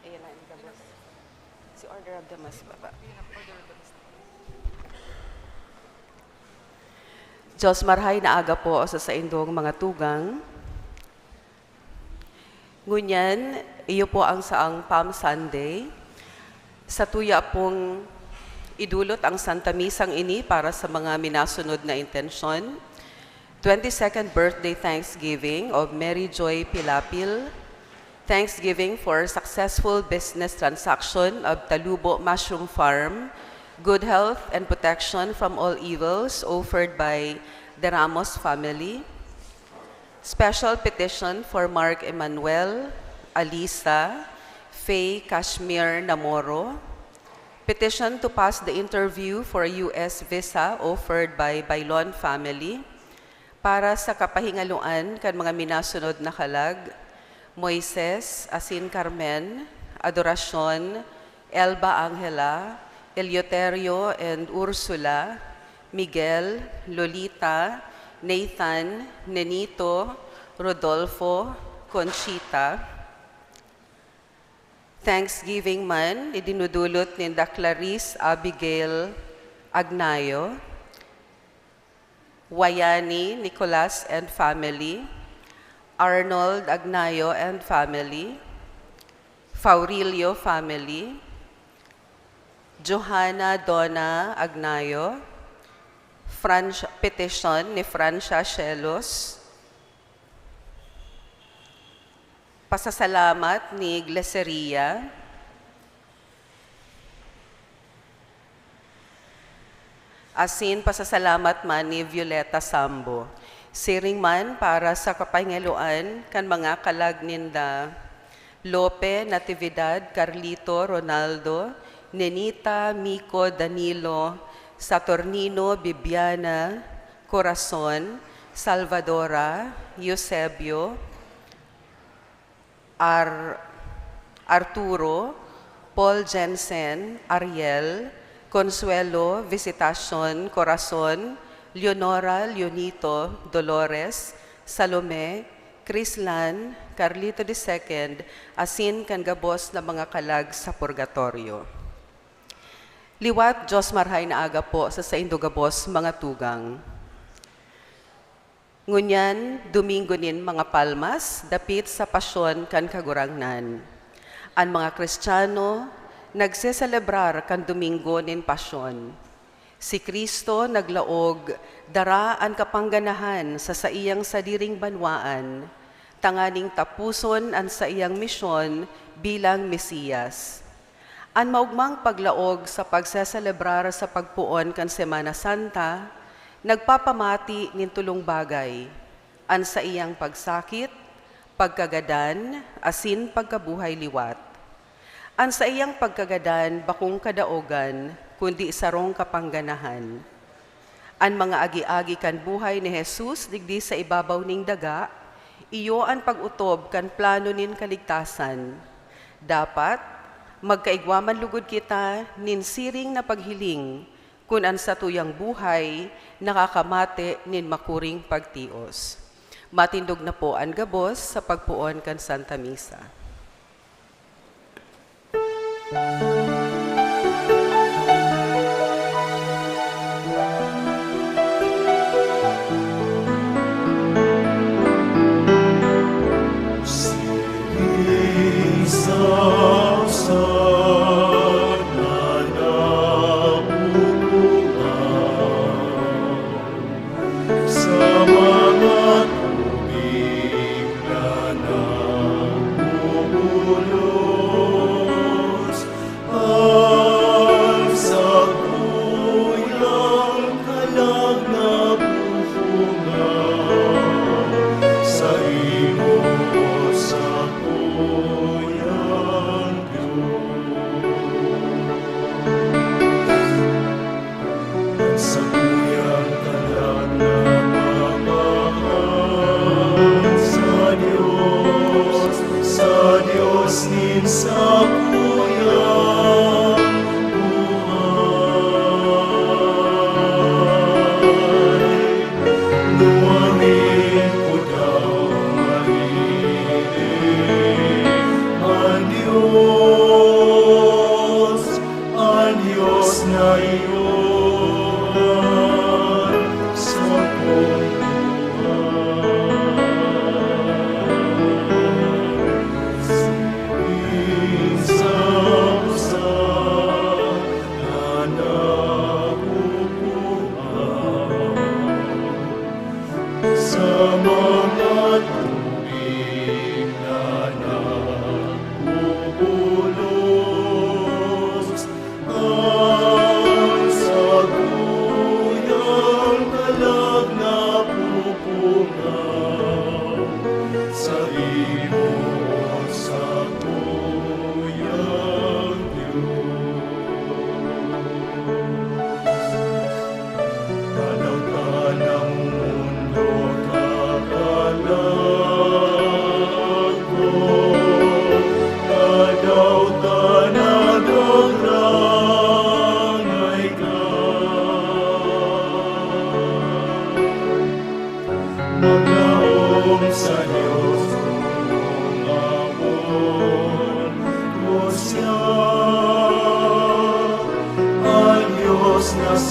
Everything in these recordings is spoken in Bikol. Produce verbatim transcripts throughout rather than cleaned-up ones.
Ayan na, ang gabos. Si Order of the Mass, baba. Diyos marhay na aga po sa saindong mga tugang. Ngunyan, iyo po ang saang Palm Sunday. Satuya pong idulot ang Santa Misang ini para sa mga minasunod na intensyon. Twenty-second birthday thanksgiving of Mary Joy Pilapil. Thanksgiving for successful business transaction of Talubo Mushroom Farm. Good health and protection from all evils offered by the Ramos family. Special petition for Mark Emmanuel, Alisa, Faye Kashmir Namoro. Petition to pass the interview for U S visa offered by Bailon family. Para sa kapahingaloan kan mga minasunod na kalag, Moises asin Carmen, Adoracion, Elba Angela, Eleuterio and Ursula, Miguel, Lolita, Nathan, Nenito, Rodolfo, Conchita. Thanksgiving man, idinudulot ninda Clarice Abigail Agnayo, Wayani Nicolas and family, Arnold Agnayo and family, Faurilio family, Johanna Donna Agnayo, Franz-, petition ni Francia Shelos, pasasalamat ni Gleceria, asin pasasalamat man ni Violeta Sambo. Siring man para sa kapahingaloan kan mga kalag ninda Lope, Natividad, Carlito, Ronaldo, Nenita, Mico, Danilo, Saturnino, Bibiana, Corazon, Salvadora, Eusebio, Ar-, Arturo, Paul Jensen, Ariel, Consuelo, Visitacion, Corazon, Leonora, Leonito, Dolores, Salome, Chrislan, Carlito the second, asin kan gabos na mga kalag sa purgatorio. Liwat, Diyos marhay na aga po sa saindo gabos, mga tugang. Ngunyan, Domingo nin mga Palmas, dapit sa Pasyon kan Kagurangnan. An mga Kristiyano nagseselebrar kan Domingo nin Pasyon. Si Cristo naglaog, dara an kapangganahan sa saiyang sadiring banwaan, tanganing tapuson an saiyang misyon bilang Mesiyas. An maogmang paglaog sa pagseselebrar sa pagpoon kan Semana Santa nagpapamati nin tolong bagay, an saiyang pagsakit, pagkagadan, asin pagkabuhay liwat. An saiyang pagkagadan bakong kadaogan, kundi sarong kapangganahan. An mga agi-agi kan buhay ni Jesus digdi sa ibabaw nin daga, iyo an pag-otob kan plano nin kaligtasan. Dapat, magkaigwa man lugod kita nin siring na paghiling kun an satuyang buhay nakakamate nin makuring pagtios. Matindog na po an gabos sa pagpoon kan Santa Misa. Sa mga tubig na nagbubulos,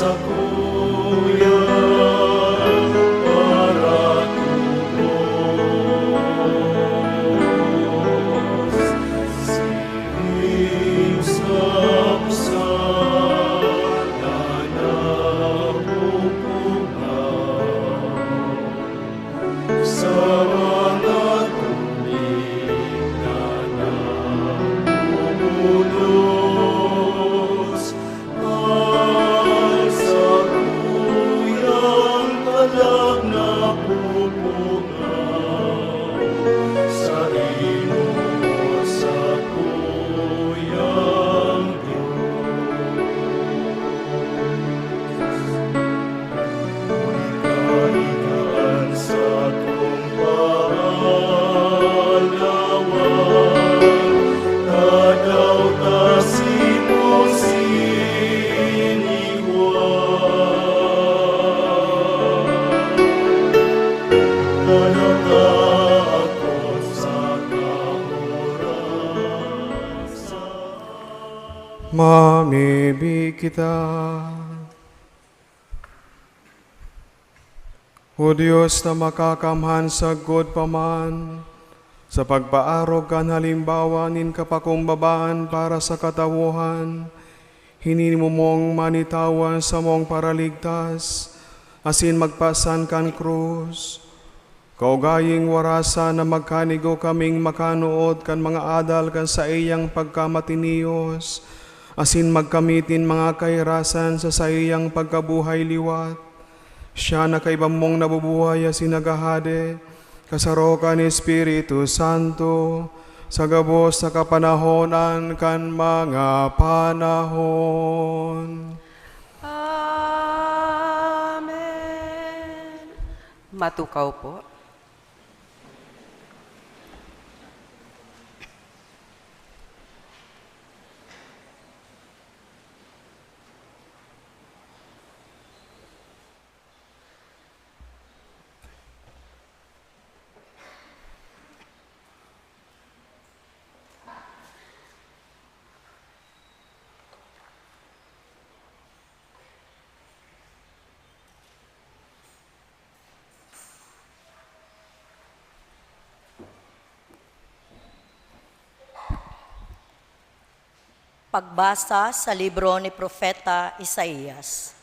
Sakuya paratubos, siring sa pusana na pupungaw. Sa mga tubig na nabubulos, ang sakuyang kalag napupungaw, sa imo, sakuyang Dios. Huli ka, ika an sakong paalawan, tadaw ta simong siniwan. Tadaw ta ako sa kaorasan. Mamibi kita. O Dios na makakamhan sagkod pa man, sa pagpaarog kan halimbawa nin kapakumbabaan para sa katawohan, hinimo mong manitawan samong paraligtas, asin magpasan kan krus. Kaugaying warasan na magkanigo kaming makanood kan mga adal kan saiyang pagkamatinios, asin magkamit nin mga kahirasan sa saiyang pagkabuhay liwat. Siya na kaiba mong nabubuhay asin naghahade, kasaro kan Espiritu Santo, sa gabos na kapanahonan kan mga panahon. Amen. Matukaw po. Pagbasa sa libro ni Propeta Isaias.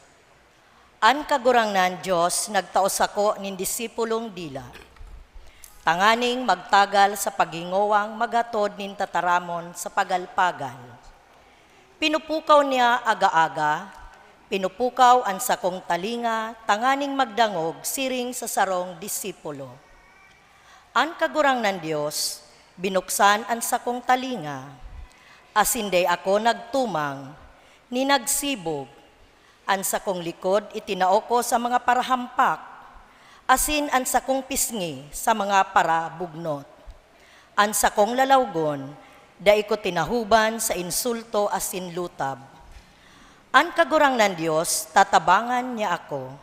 An Kagurangnan Dios nagtao sako nin disipulong dila, tanganing magtagal sa paghingowang maghatod nin tataramon sa pagalpagal. Pinupukaw niya aga-aga, pinupukaw an sakong talinga tanganing magdangog siring sa sarong disipulo. An Kagurangnan Dios binuksan an sakong talinga, asin dai ako nagtumang, ni nagsibog. An sakong likod itinao ko sa mga parahampak, asin an sakong pisngi sa mga parabugnot. An sakong lalawgon, dai ko tinahoban sa insulto asin lutab. An Kagurangnan Dios, tatabangan niya ako,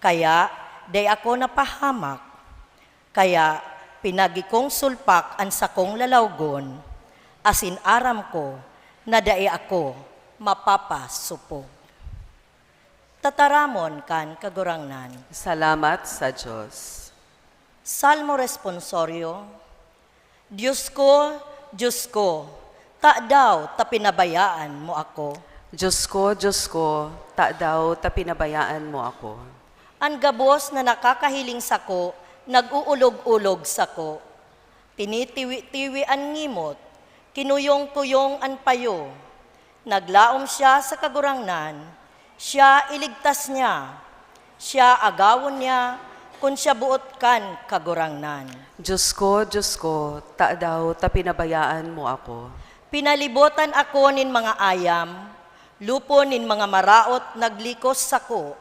kaya dai ako napahamak. Kaya pinagi kong sulpak an sakong lalawgon, asin aram ko na dai ako mapapasopog. Tataramon kan Kagurangnan. Salamat sa Dios. Salmo Responsorio. Dios ko, Dios ko, tadaw ta pinabayaan mo ako? Dios ko, Dios ko, tadaw ta pinabayaan mo ako? An gabos na nakakahiling sako, nag-uulog-ulog sako. Tinitiwi-tiwi an ngimot, kinuyong-kuyong an payo. Naglaom siya sa Kagurangnan, siya iligtas niya. Siya agawon niya kun siya boot kan Kagurangnan. Dios ko, Dios ko, tadaw ta pinabayaan mo ako? Pinalibotan ako nin mga ayam, lupon nin mga maraot naglikos sako.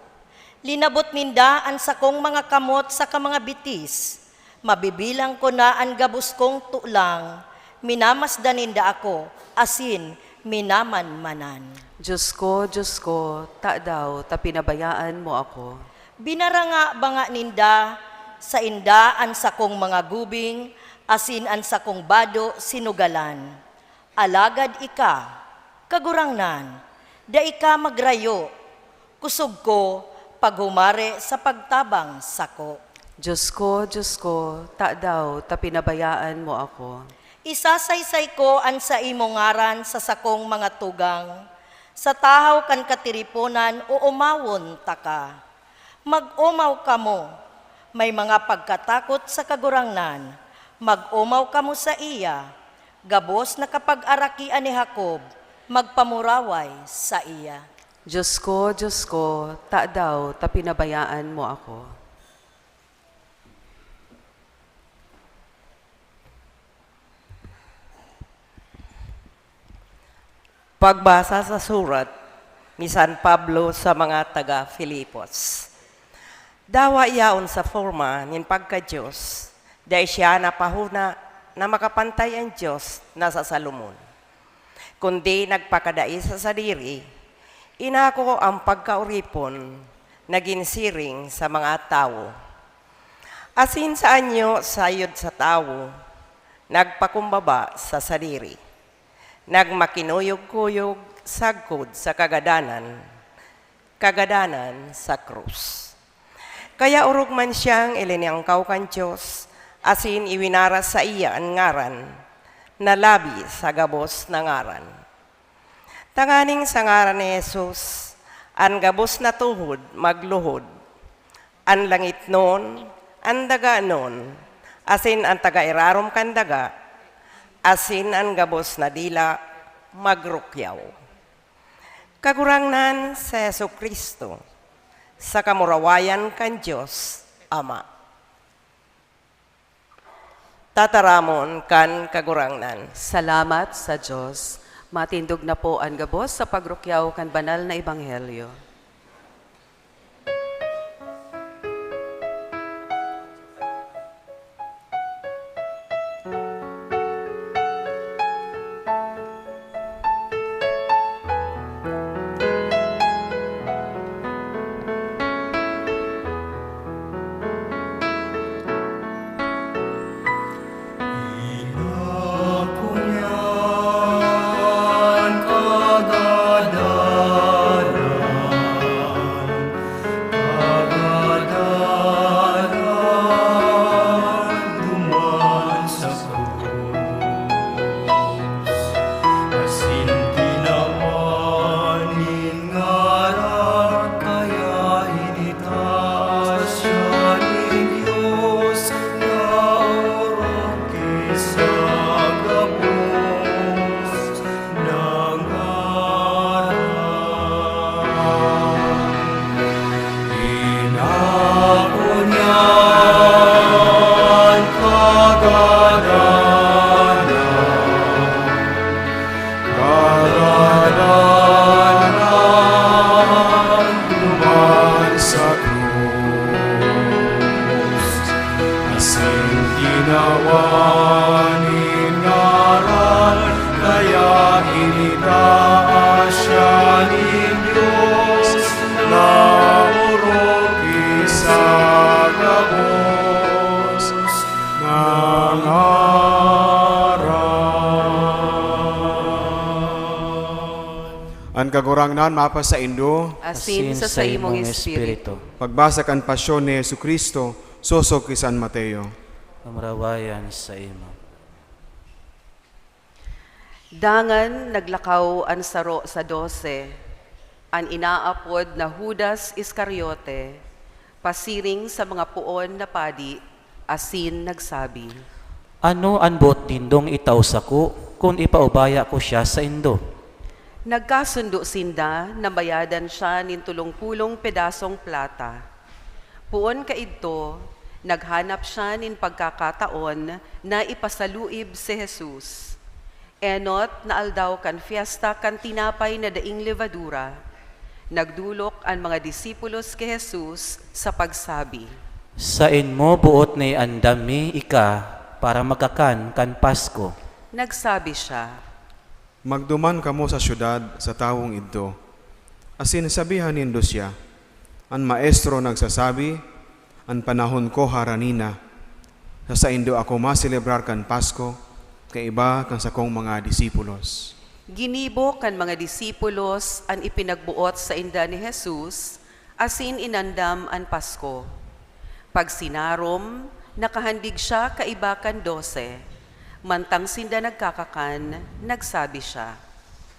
Linabot ninda an sakong mga kamot saka mga bitis. Mabibilang ko na an gabos kong tulang, minamasdan ninda ako, asin minamanmanan. Dios ko, Dios ko, tadaw ta pinabayaan mo ako? Binaranga-banga ninda sainda an sakong mga gubing, asin an sakong bado sinugalan. Alagad ika, Kagurangnan, dai ka magrayo. Kusog ko paghumari sa pagtabang sako. Diyos ko, Diyos ko, tadaw ta pinabayaan mo ako? Isasaysay ko an saimo ngaran sa sakong mga tugang, sa tahaw kan katiriponan oomawon taka. Mag-omaw kamo, may mga pagkatakot sa Kagurangnan, mag-omaw kamo saiya, gabos na kapagarakian ni Jacob, magpamuraway saiya. Diyos ko, Diyos ko, tadaw ta pinabayaan mo ako? Pagbasa sa surat ni San Pablo sa mga taga Filipos. Dawa yaon sa forma nin pagka-Dios, dai siya napahona na makapantay an Dios na sa Salomon, kundi nagpakadai sa sadiri, inako an pagkaoripon na ginsiring sa mga tawo. Asin sa anyo sayod sa tawo, nagpakumbaba sa sadiri, nagmakinuyog-kuyog sagkod sa kagadanan, kagadanan sa krus. Kaya orog man siyang ilinangkaw kan Dios, asin iwinaras saiya an ngaran na labi sa gabos na ngaran, tanganing sa ngaran ni Jesus, an gabos na tuhod magluhod, an langitnon, an daganon, asin an taga irarom kan daga, asin an gabos na dila magrukyaw. Kagurangnan si Jesu-Cristo, sa kamurawayan kan Dios Ama. Tataramon kan Kagurangnan. Salamat sa Dios. Matindog na po an gabos sa pagrukyaw kan banal na ebanghelyo. Asin tinawan nin ngaran, kaya initaas siya nin Dios na orog ki sa gabos na ngaran. Inako niya an kagadanan, kagadanan duman sa krus. Asin tinawan nin ngaran, kaya initaas siya nin Dios na orog ki sa gabos na ngaran. An Kagurangnan mapasaindo. Asin sa saimong espiritu. Pagbasa kan pasyon ni Jesu-Cristo sosog ki San Mateo. Kamurawayan saimo. Dangan naglakaw an saro sa dose, an inaapod na Judas Iscariote, pasiring sa mga poon na padi, asin nagsabi, "Ano an boot nindong itao sako kun ipaubaya ko siya saindo?" Nagkasundo sinda na bayadan siya nin tolong pulong pedasong plata. Poon kaidto, naghanap siya nin pagkakataon na ipasaluib si Jesus. Enot na aldaw kan Fiesta kan Tinapay na Daing Lebadura, nagdolok an mga disipulos ki Jesus sa pagsabi, "Saen mo boot na iandam mi ika para magkakan kan Pasko?" Nagsabi siya, "Magduman kamo sa syudad sa tawong idto, asin sabihan nindo siya, 'An Maestro nagsasabi, an panahon ko harani na. Sa saindo ako maselebrar kan Pasko kaiba kan sakong mga disipulos.'" Ginibo kan mga disipulos an ipinagboot sainda ni Jesus asin inandam an Pasko. Pagsinarom, nakahandig siya kaiba kan dose. Mantang sinda nagkakakan, nagsabi siya,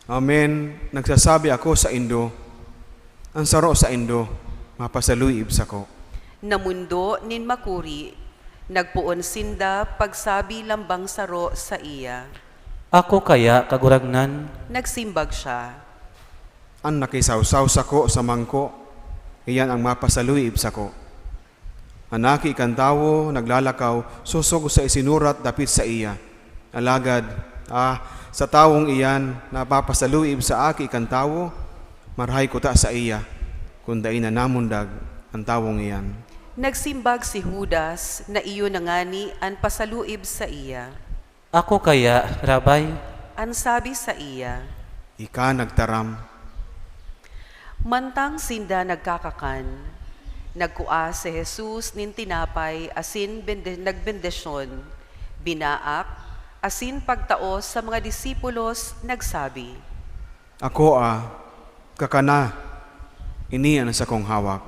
"Amen, nagsasabi ako saindo, an saro saindo mapasaluib sako." Namundo nin makuri, nagpoon sinda pagsabi lambang saro saiya, "Ako kaya, Kagurangnan?" Nagsimbag siya, "An nakisawsaw sako sa mangko, iyan an mapasaluib sako. An Aki kan Tawo naglalakaw sosog sa isinurat dapit saiya. Alagad, ah, sa tawong iyan na mapasaluib sa Aki kan Tawo, marahay kuta saiya kun dai na namundag an tawong iyan." Nagsimbag si Judas na iyo na ngani an pasaluib saiya, "Ako kaya, Rabbi?" An sabi saiya, "Ika nagtaram." Mantang sinda nagkakakan, nagkua si Jesus nin tinapay asin bende-, nagbendisyon, binaak, asin pagtao sa mga disipulos, nagsabi, "Akoa, kakana, ini an sakong hawak."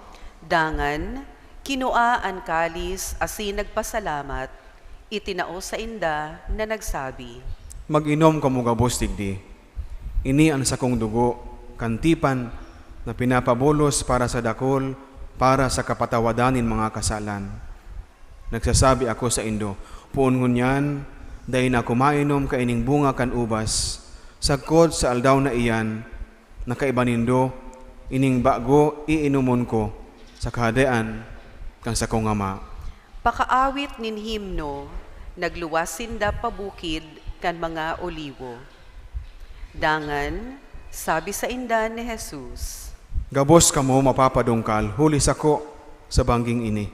Dangan, kinua an kalis asin nagpasalamat, itinao sainda na nagsabi, "Mag-inom kamo gabos digdi. Ini an sakong dugo kan tipan na pinapabulos para sa dakul, para sa kapatawadan nin mga kasalan. Nagsasabi ako saindo, poon ngunyan, dai na ako mainom kaining bunga kan ubas, sagkod sa aldaw na iyan na kaiba nindo, ining bago iinomon ko sa Kahadean kan sakong Ama." Pakaawit nin himno, nagluwas sinda pa bukid kan mga Oliwo. Dangan, sabi sainda ni Jesus, "Gabos kamo mapapadungkal huli sako sa bangging ini.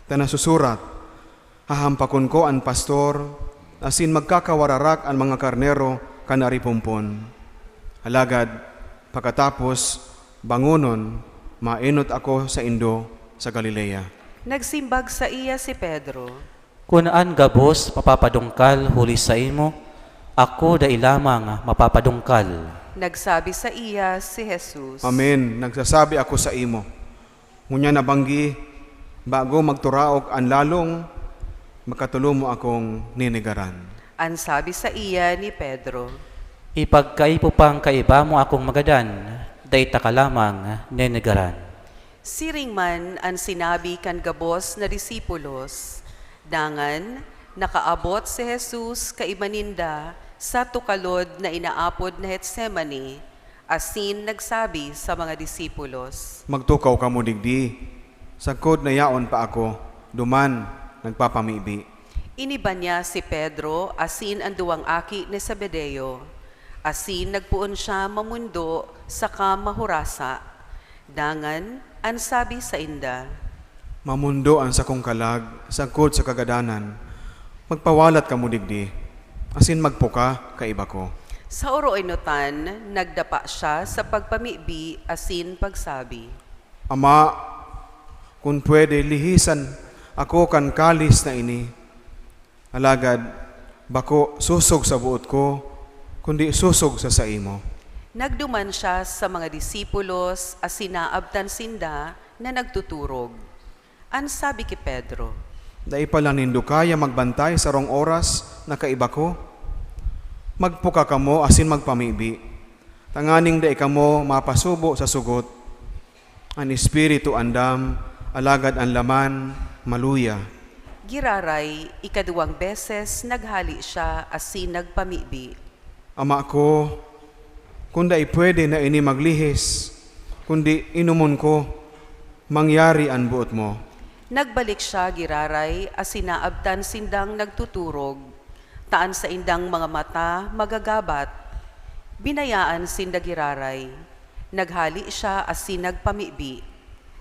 Ta nasusurat, 'Hahampakon ko an pastor, asin magkakawararak an mga karnero kan naripompon.' Alagad, pakatapos, bangonon, maenot ako saindo sa Galilea." Nagsimbag saiya si Pedro, "Kun an gabos mapapadungkal huli saimo, ako dai lamang mapapadungkal." Nagsabi saiya si Jesus, "Amen, nagsasabi ako saimo, ngunyan na banggi, bago magturaok an lalong, makatulo mo akong nenegaran." An sabi saiya ni Pedro, "Ipagkaipo pang kaiba mo akong magadan, dai ta ka lamang nenegaran." Siring man an sinabi kan gabos na disipulos. Dangan, nakaabot si Jesus kaiba ninda sa tukalod na inaapod na Getsemani, asin nagsabi sa mga disipulos, "Magtukaw kamo digdi, sagkod na yaon pa ako duman nagpapamibi." Iniba niya si Pedro asin an duwang aki ni Zebedeo, asin nagpoon siya mamundo saka mahurasa. Dangan, an sabi sainda, "Mamundo an sakong kalag sagkod sa kagadanan. Magpawalat kamo digdi, asin magpuka kaiba ko." Sa oroenotan, nagdapa siya sa pagpamibi asin pagsabi, "Ama, kun pwede, lihisan ako kan kalis na ini. Alagad, bako sosog sa boot ko, kundi sosog sa saimo." Nagduman siya sa mga disipulos asin naabtan sinda na nagtuturog. An sabi ki Pedro, "Dai pala nindo kaya magbantay sarong oras na kaiba ko? Magpuka kamo asin magpamibi, tanganing dai kamo mapasubo sa sugot. An espiritu andam, alagad an laman maluya." Giraray, ikaduwang beses naghale siya asin nagpamibi, "Ama ko, kun dai pwede na ini maglihis, kundi inomon ko, mangyari an boot mo." Nagbalik siya giraray asin naabtan sindang nagtuturog, ta an saindang mga mata magagabat. Binayaan sinda giraray. Naghale siya asin nagpamibi.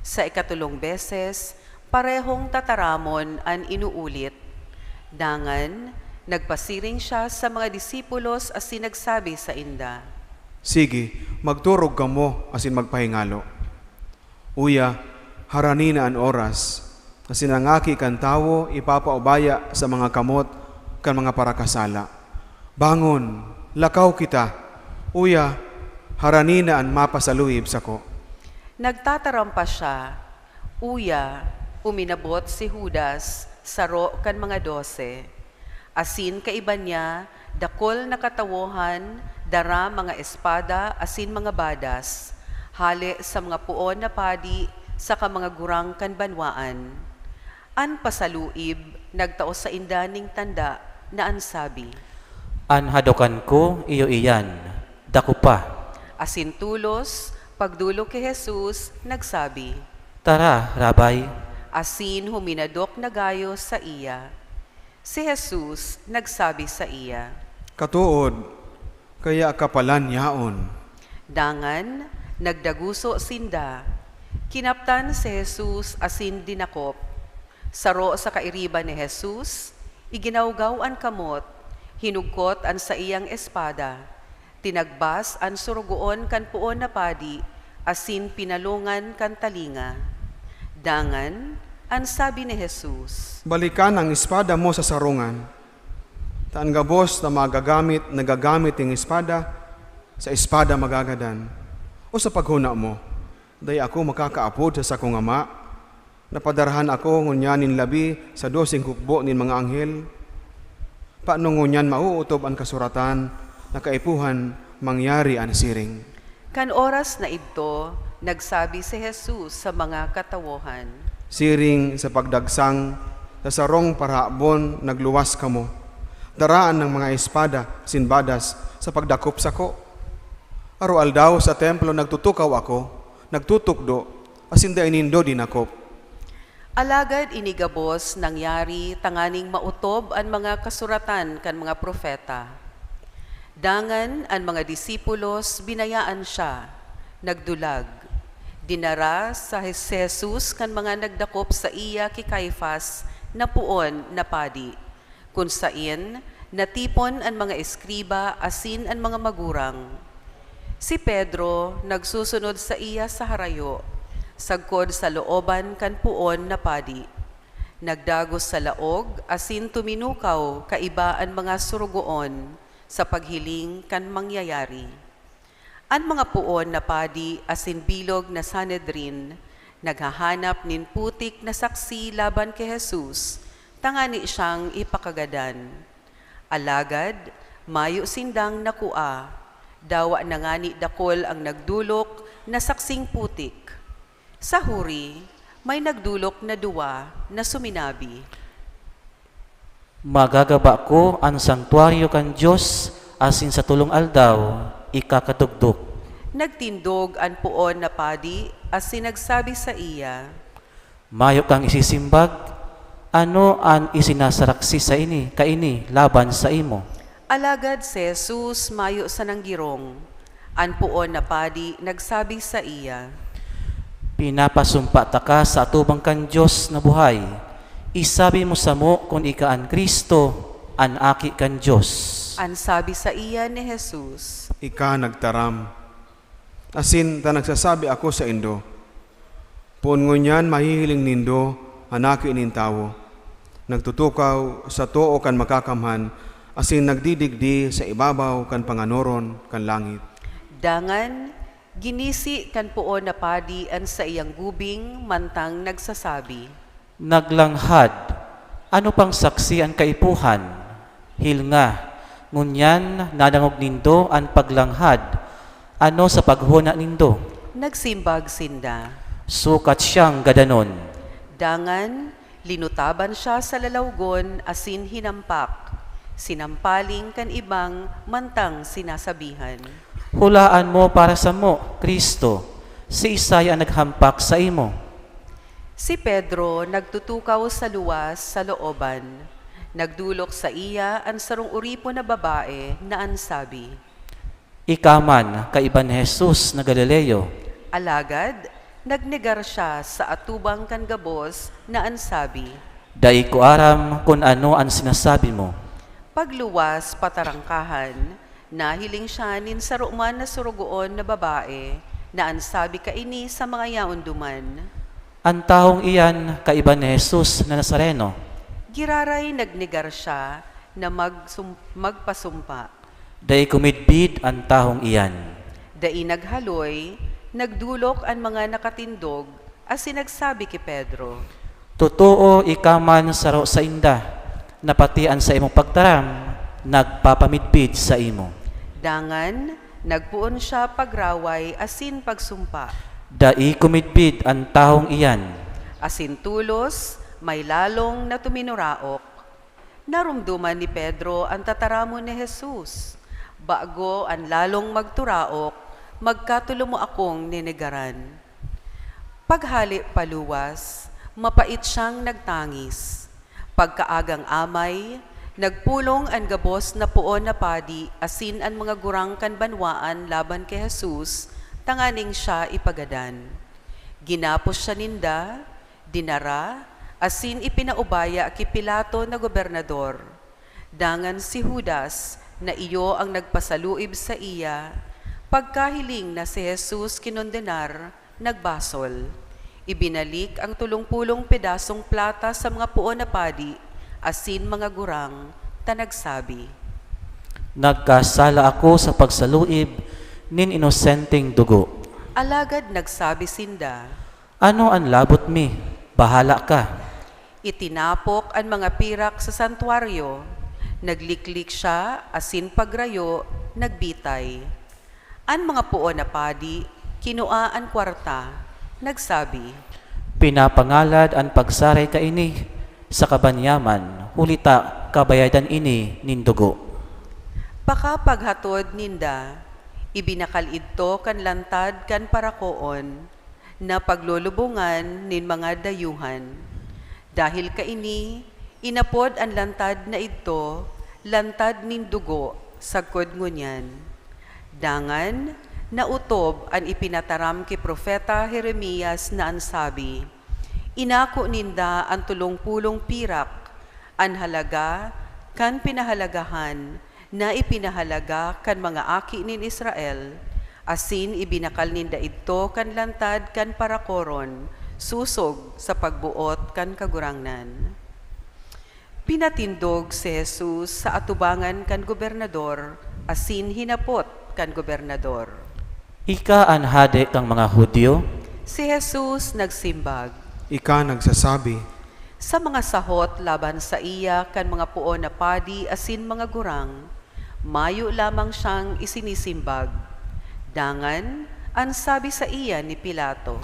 Sa ikatolong beses, parehong tataramon an inuulit. Dangan, nagpasiring siya sa mga disipulos asin nagsabi sainda, "Sige, magturog kamo asin magpahingalo. Uya, harani na an oras, asin an Aki kan Tawo ipapaubaya sa mga kamot kan mga parakasala. Bangon! "Lakaw kita, uya, harani na an mapasaluib sako." Nagtataram pa siya, uya, uminabot si Judas, saro kan mga dose. Asin kaiba niya, dakul na katawohan, dara mga espada asin mga badas, hale sa mga poon na padi saka mga gurang kan banwaan. An pasaluib nagtao sainda nin tanda na an sabi, "An hadokan ko iyo iyan, dakupa." Asin tolos, pagdolok ki Jesus, nagsabi, "Tara, Rabay." Asin huminadok na gayo saiya. Si Jesus nagsabi saiya, "Katood, kaya ka palan yaon." Dangan, nagdaguso sinda. Kinaptan si Jesus asin dinakop. Saro sa kairiba ni Jesus, iginawgaw an kamot, hinugkot an saiyang espada, tinagbas an sorogoon kan poon na padi asin pinalongan kan talinga. Dangan, an sabi ni Jesus, "Balikan an espada mo sa sarungan, ta an gabos na magagamit nagagamit nin espada, sa espada magagadan." O sa paghona mo, dai ako makakaapod sa sakong Ama? Napadarahan ako ngunyan nin labi sa doseng hukbo nin mga anghel. Paano ngunyan maootob an kasuratan na kaipuhan mangyari an siring? Kan oras na idto, nagsabi si Jesus sa mga katawohan, Siring sa pagdagsang sa sarong parahabon nagluwas kamo, daraan ng mga espada sin badas sa pagdakop sako. Aroaldaw sa templo nagtutukaw ako, nagtutukdo, asin dai nindo dinakop. Alagad ini gabos nangyari tanganing maotob an mga kasuratan kan mga propeta. Dangan an mga disipulos binayaan siya, nagdulag. Dinara sa si Jesus kan mga nagdakop saiya ki Caifas na poon na padi, kun saen natipon an mga eskriba asin an mga magurang. Si Pedro nagsusunod saiya sa harayo, sagkod sa looban kan poon na padi. Nagdagos sa laog asin tuminukaw kaiba an mga sorogoon sa paghiling kan mangyayari. An mga poon na padi asin bilog na Sanhedrin naghahanap nin putik na saksi laban ki Jesus tangani siyang ipakagadan. Alagad mayo sindang nakua, dawa na ngani dakul an nagdolok na saksing putik. Sa huri, may nagdolok na duwa na suminabi, "Magagaba ko an sangtuaryo kan Dios, asin sa tolong aldaw, ikakatugdok." Nagtindog an poon na padi asin nagsabi saiya, "Mayo kang isisimbag? Ano an isinasaraksi saini, kaini, laban saimo?" Alagad si Jesus mayo sanang girong. An poon na padi nagsabi saiya, "Pinapasumpa taka sa atubang kan Dios na buhay. Isabi mo samo kun ika an Cristo, an Aki kan Dios." An sabi saiya ni Jesus, "Ika nagtaram. Asin ta nagsasabi ako saindo, poon ngunyan mahihiling nindo an Aki nin Tawo nagtutukaw sa too kan Makakamhan asin nagdidigdi sa ibabaw kan panganoron kan langit." Dangan, ginisi kan poon na padi an saiyang gubing mantang nagsasabi, "Naglanghad, ano pang saksi an kaipuhan? Hilnga, ngunyan nadangog nindo an paglanghad, ano sa paghona nindo?" Nagsimbag sinda, "Sukat siyang gadanon." Dangan, linutaban siya sa lalawgon asin hinampak, sinampaling kan ibang mantang sinasabihan, "Hulaan mo para samo, Cristo, siisay an naghampak saimo?" Si Pedro nagtutukaw sa luwas sa looban. Nagdolok saiya an sarong oripon na babae na an sabi, "Ika man kaiba ni Jesus na Galileo." Alagad nagnegar siya sa atubang kan gabos na an sabi, "Dai ko aram kun ano an sinasabi mo." Pagluwas patarangkahan, nahiling siya nin saro man na sorogoon na babae na an sabi kaini sa mga yaon duman, "An tawong iyan kaiba ni Jesus na Nazareno." Giraray nagnegar siya na magsum- magpasumpa. Dai kumidbid an tawong iyan. Dai naghaloy, nagdolok an mga nakatindog, asin nagsabi ki Pedro, "Totoo, ika man saro sainda, na pati an saimong pagtaram nagpapamidbid saimo." Dangan, nagpoon siya pagraway asin pagsumpa, "Dai kumidbid an tawong iyan." Asin tolos, may lalong natuminuraok. Naromdoman ni Pedro an tataramon ni Jesus. Bago an lalong magturaok, magkatolo mo akong nenegaran. Paghale paluwas, mapait siyang nagtangis. Pagkaagang amay, nagpulong an gabos na poon na padi asin an mga gurang kan banwaan laban ki Jesus tanganing siya ipagadan. Ginapos siya ninda, dinara, asin ipinaubaya ki Pilato na gobernador. Dangan si Judas, na iyo an nagpasaluib saiya, pagkahiling na si Jesus kinondenar, nagbasol. Ibinalik ang tolong pulong pedasong plata sa mga poon na padi asin mga gurang, ta nagsabi, "Nagkasala ako sa pagsaluib nin inosenteng dugo." Alagad nagsabi sinda, "Ano an labot mi? Bahala ka." Itinapok an mga pirak sa santuaryo, nagliklik siya, asin pagrayo, nagbitay. An mga poon na padi kinua an kwarta, nagsabi, "Pinapangalad an pagsaray kaini sa kabanyaman, huli ta kabayadan ini nin dugo." Pakapaghatod ninda, ibinakal idto kan lantad kan parakoon, na paglolobongan nin mga dayuhan. Dahil kaini, inapod an lantad na idto, "Lantad nin Dugo," sagkod ngunyan. Dangan, naotob an ipinataram ki Propeta Jeremias na an sabi, "Inako ninda an tolong pulong pirak, an halaga kan pinahalagahan na ipinahalaga kan mga aki nin Israel, asin ibinakal ninda idto kan lantad kan parakoron, sosog sa pagboot kan Kagurangnan." Pinatindog si Jesus sa atubangan kan gobernador asin hinapot kan gobernador, "Ika an hade kan mga Judio?" Si Jesus nagsimbag, "Ika nagsasabi." Sa mga sahot laban saiya kan mga poon na padi asin mga gurang, mayo lamang siyang isinisimbag. Dangan, an sabi saiya ni Pilato,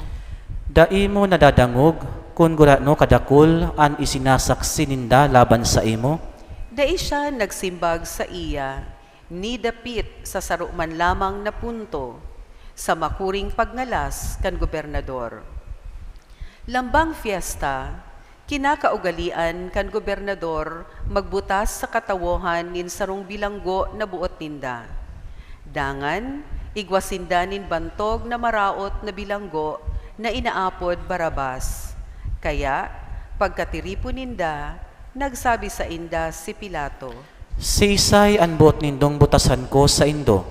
"Dai mo nadadangog kun gurano kadakul an isinasaksi ninda laban saimo?" Dai siya nagsimbag saiya, ni dapit sa saro man lamang na punto, sa makuring pagngalas kan gobernador. Lambang fiesta, kinakaugalean kan gobernador magbutas sa katawohan nin sarong bilanggo na boot ninda. Dangan, igwa sinda nin bantog na maraot na bilanggo na inaapod Barrabas. Kaya, pagkatiripon ninda, nagsabi sainda si Pilato, "Siisay an boot nindong butasan ko saindo?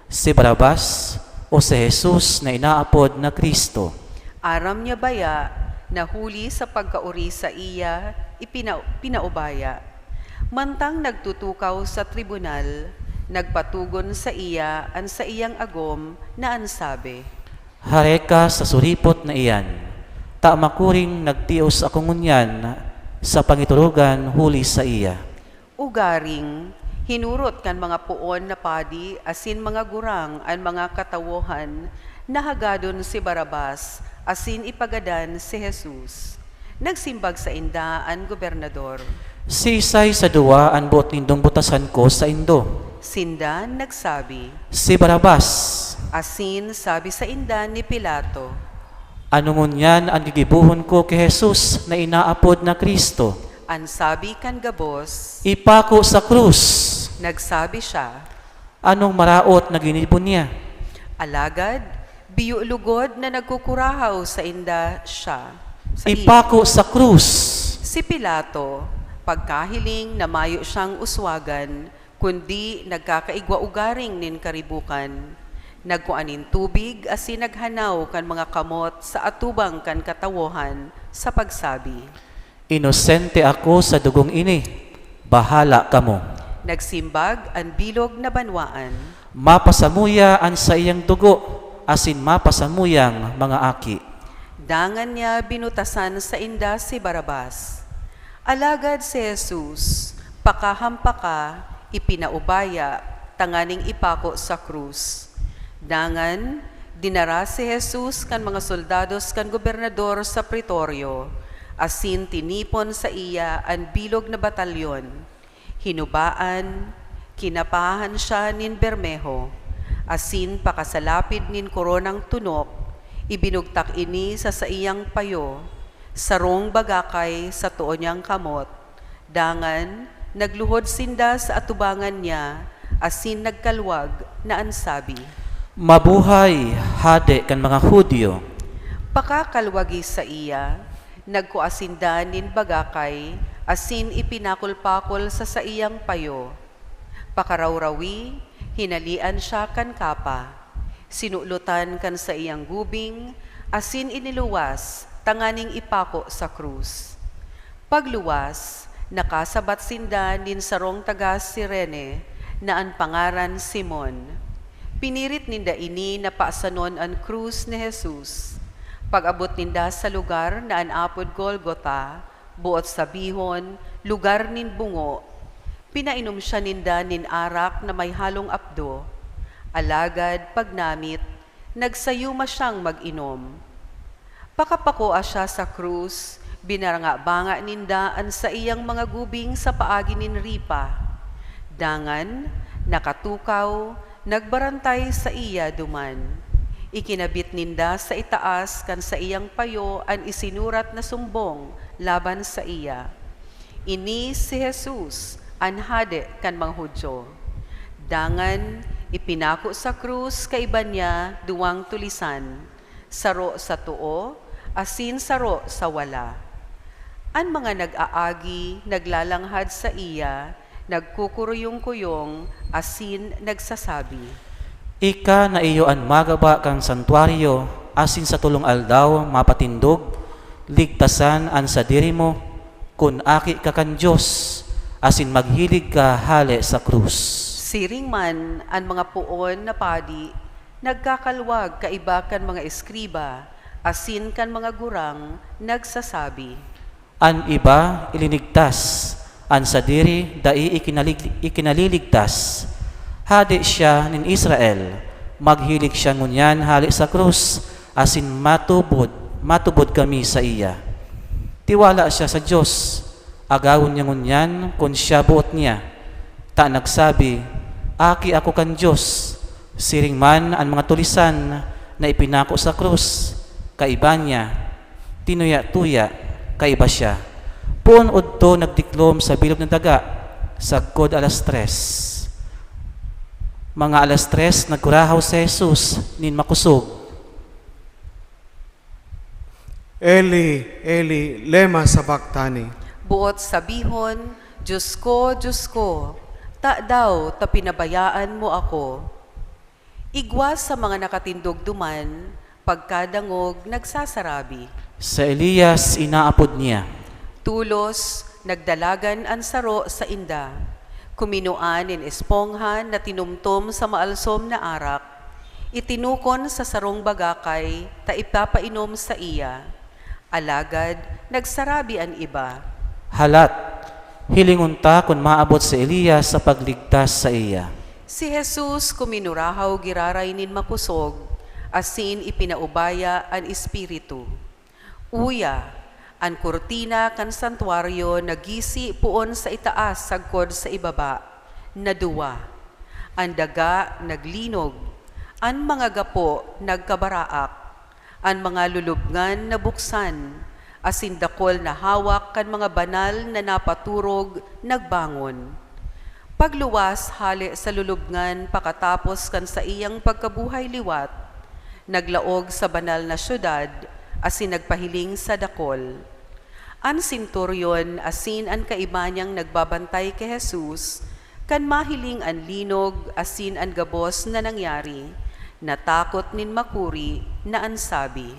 Si Barrabas o si Jesus na inaapod na Cristo?" Aram niya baya na huli sa pagkaori saiya, ipina-, pinaubaya. Mantang nagtutukaw sa tribunal, nagpatogon saiya an saiyang agom na an sabi, "Hare ka sa suripot na iyan, ta makuring nagtios ako ngunyan sa pangiturugan huli saiya." Ugaring, hinorot kan mga poon na padi asin mga gurang an mga katawohan na hagadon si Barrabas asin ipagadan si Jesus. Nagsimbag sainda an gobernador, "Siisay sa duwa an boot nindong butasan ko saindo?" Sinda nagsabi, "Si Barrabas." Asin sabi sainda ni Pilato, "Ano ngunyan an gigibohon ko ki Jesus na inaapod na Cristo?" An sabi kan gabos, "Ipako sa krus." Nagsabi siya, "Anong maraot na ginibo niya?" Alagad, biyo lugod na nagkukurahaw sainda siya. Sa i- "Ipako sa krus!" Si Pilato, pagkahiling na mayo siyang uswagan, kundi nagkakaigwa ugaring nin karibukan, nagkua nin tubig asin naghanaw kan mga kamot sa atubang kan katawohan sa pagsabi, "Inosente ako sa dugong ini, bahala kamo." Nagsimbag an bilog na banwaan, Mapasamuya an saiyang dugo asin mapasamuyang mga aki. Dangan niya binutasan sainda si Barrabas. Alagad si Jesus, pakahampaka, ipinaubaya tanganing ipako sa krus. Dangan, dinara si Jesus kan mga soldados kan gobernador sa pretoryo, asin tinipon saiya an bilog na batalyon. Hinubaan, kinapahan siya nin bermeho, asin pakasalapid nin koronang tunok, ibinugtak ini sa saiyang payo, sarong bagakay sa too niyang kamot. Dangan, nagluhod sinda sa atubangan niya asin nagkalwag na an sabi, Mabuhay, Hade kan mga Judio! Pakakalwagi saiya, nagkua sinda nin bagakay asin ipinakol-pakol sa saiyang payo. Pakarawrawi, hinalean siya kan kapa, sinulotan kan saiyang gubing, asin iniluwas tanganing ipako sa krus. Pagluwas, nakasabat sinda nin sarong taga Cirene na an pangaran Simon. Pinirit ninda ini na pasanon an krus ni Jesus. Pag-abot ninda sa lugar na an apod Golgota, boot sabihon, lugar nin bungo, pinainom siya ninda nin arak na may halong apdo. Alagad pagnamit, nagsayuma siyang mag-inom. Pakapakua siya sa krus, binaranga-banga ninda an saiyang mga gubing sa paagi nin ripa. Dangan, nakatukaw, nagbarantay saiya duman. Ikinabit ninda sa itaas kan saiyang payo an isinurat na sumbong laban saiya, "Ini si Jesus, an Hade kan mga Judio." Dangan, ipinako sa krus kaiba niya duwang tulisan, saro sa too asin saro sa wala. An mga nag-aagi naglalanghad saiya, nagkukuruyong-kuyong asin nagsasabi, Ika na iyo an magaba kan santuaryo, asin sa tolong aldaw mapatindog. Ligtasan an sadiri mo, kun aki ka kan Dios, asin maghilig ka hale sa krus. Siring man an mga poon na padi nagkakalwag kaiba kan mga eskriba asin kan mga gurang, nagsasabi, An iba ilinigtas, an sadiri dai ikinalig- ikinaliligtas. Hade siya nin Israel, maghilig siya ngunyan hale sa krus, asin matubod, matubod kami saiya. Tiwala siya sa Dios, agawon niya ngunyan kun siya boot niya. Ta nagsabi, "Aki ako kan Dios." Siring man an mga tulisan na ipinako sa krus, kaiba niya, tinuya-tuya, kaiba siya. Poon odto nagdiklom sa bilog na daga, sagkod alas tres. Mga alas tres, nagkurahaw si Jesus nin makosog, "Eli, Eli, lema sabactani?" Boot sabihon, "Dios ko, Dios ko, tadaw ta pinabayaan mo ako?" Igwa sa mga nakatindog duman, pagkadangog, nagsasarabi, "Si Elias inaapod niya." Tolos, nagdalagan an saro sainda. Kuminua nin espongha na tinumtom sa maalsom na arak, itinukon sa sarong bagakay ta ipapainom saiya. Alagad nagsarabi an iba, "Halat, hilingon ta kun maabot si Elias sa pagligtas saiya." Si Jesus kuminurahaw giraray nin makosog, asin ipinaubaya an espiritu. Uya, an kurtina kan santuaryo nagisi poon sa itaas sagkod sa ibaba, na duwa. An daga naglinog, an mga gapo nagkabaraak, an mga lulubngan nabuksan, asin dakul na hawak kan mga banal na napaturog nagbangon. Pagluwas hale sa lulubngan pakatapos kan saiyang pagkabuhay liwat, naglaog sa banal na syudad asin nagpahiling sa dakul. An senturyon asin an kaiba niyang nagbabantay ki Jesus, kan mahiling an linog asin an gabos na nangyari, natakot nin makuri na an sabi,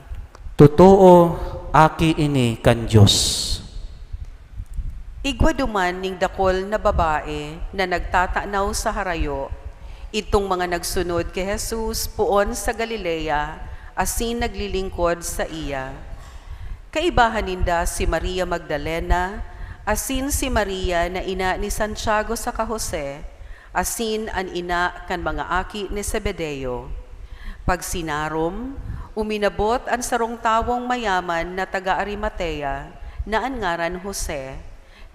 "Totoo, Aki ini kan Dios." Igwa duman nin dakul na babae na nagtatanaw sa harayo. Idtong mga nagsunod ki Jesus poon sa Galilea asin naglilingkod saiya. Kaibahan ninda si Maria Magdalena asin si Maria na ina ni Santiago saka Jose, asin an ina kan mga aki ni Zebedeo. Pagsinarom, uminabot an sarong tawong mayaman na taga Arimatea, na an ngaran Jose,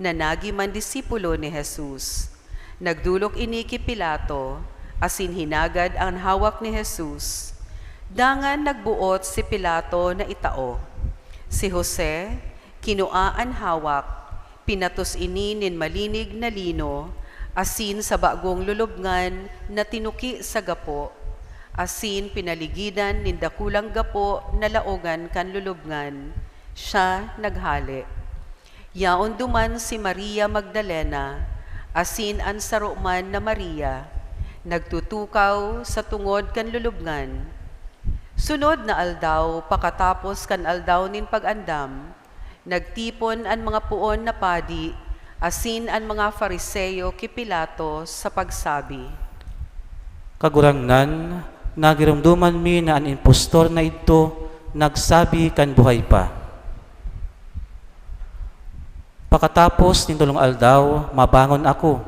na nagiman disipulo ni Jesus. Nagdolok ini ki Pilato, asin hinagad an hawak ni Jesus. Dangan nagboot si Pilato na itao. Si Jose kinua an hawak, pinatos ini nin malinig na lino, asin sa bagong lulubngan na tinuki sa gapo, asin pinaligidan nin dakulang gapo na laogan kan lulubngan, siya naghale. Yaon duman si Maria Magdalena asin an saro man na Maria, nagtutukaw sa tungod kan lulubngan. Sunod na aldaw, pakatapos kan aldaw nin pag-andam, nagtipon an mga poon na padi asin an mga Fariseo ki Pilato sa pagsabi, "Kagurangnan, nagiromdoman mi na an impostor na idto nagsabi kan buhay pa. Pakatapos nin tolong aldaw, mabangon ako.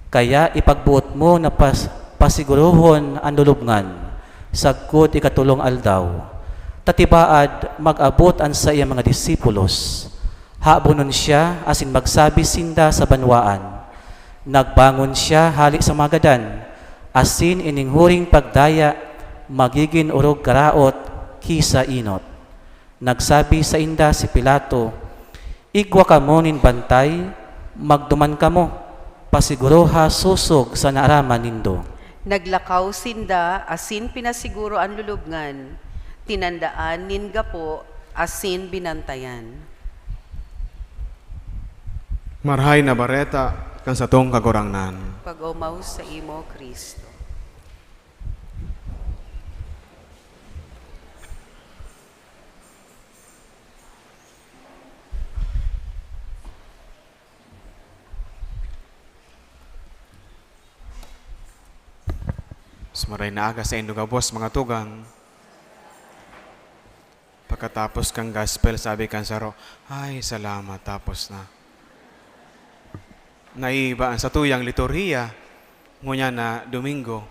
Kaya ipagboot mo na pas-, pasigurohon an lulubngan, sagkod ikatolong aldaw, ta tibaad mag-abot an saiyang mga disipulos. Habonon siya asin magsabi sinda sa banwaan, 'Nagbangon siya hale sa mga gadan,' asin ining huring pagdaya magigin orog karaot ki sa enot." Nagsabi sainda si Pilato, "Igwa kamo nin bantay, magduman kamo, pasiguroha sosog sa naaraman nindo." Naglakaw sinda asin pinasiguro an lulubngan. Tinandaan nin gapo asin binantayan. Marahay na Bareta kan satong Kagurangnan. Pag-omaw saimo, Cristo. Mas maray na aga saindo gabos, mga tugang. Pagkatapos kan gospel, sabi kan saro, "Ay, salamat, tapos na." Naiba an satuyang liturhiya, ngunyan na Domingo.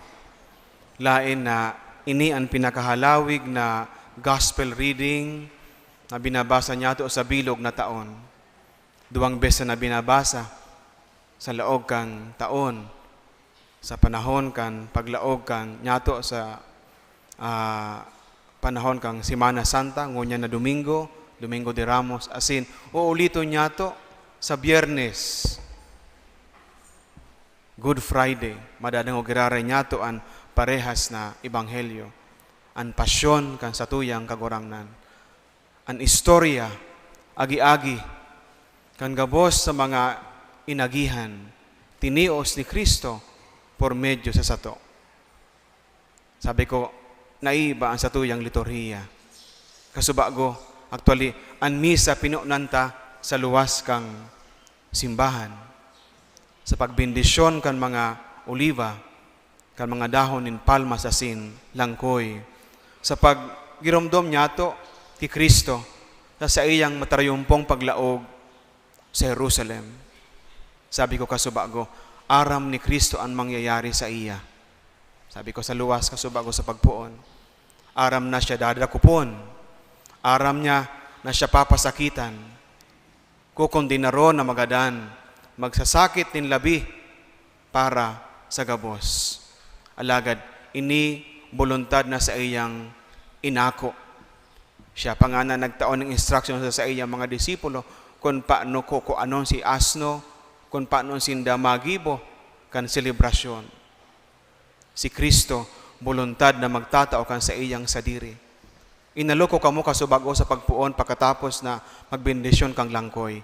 Laen na ini an pinakahalawig na gospel reading na binabasa niyato sa bilog na taon. Duwang beses na binabasa sa laog kan taon, sa panahon kan paglaog kan niyato sa, ah, panahon kan Semana Santa, ngunyan na Domingo, Domingo de Ramos, asin uuliton niyato sa Biyernes, Good Friday, madadangog giraray niyato an parehas na ebanghelyo, an pasyon kan satuyang Kagurangnan. An istorya, agi-agi, kan gabos sa mga inagihan, tinios ni Cristo por medio sa sato. Sabi ko, naiba an satuyang liturhiya. Kasubago, actually, an misa pinonan ta sa luwas kan simbahan. Sa pagbendisyon kan mga oliva, kan mga dahon nin palmas asin langkoy, sa paggiromdom niyato ki Cristo sa saiyang matarayumpong paglaog sa Jerusalem. Sabi ko, "Kasubago, aram ni Cristo an mangyayari saiya." Sabi ko, "Sa luwas, kasubago sa pagpoon, aram na siya dadakopon. Aram niya na siya papasakitan. Kukondenaron na magadan, magsasakit nin labi para sa gabos. Alagad ini boluntad na saiyang inako." Siya pa ngana nagtao nin instruction sa saiyang mga disipulo kun paano kukuanon si asno, kun paano sinda magibo kan selebrasyon. Si Cristo boluntad na magtatao kan saiyang sadiri. Inalo ko kamo kasubago sa pagpoon pakatapos na magbendisyon kan langkoy.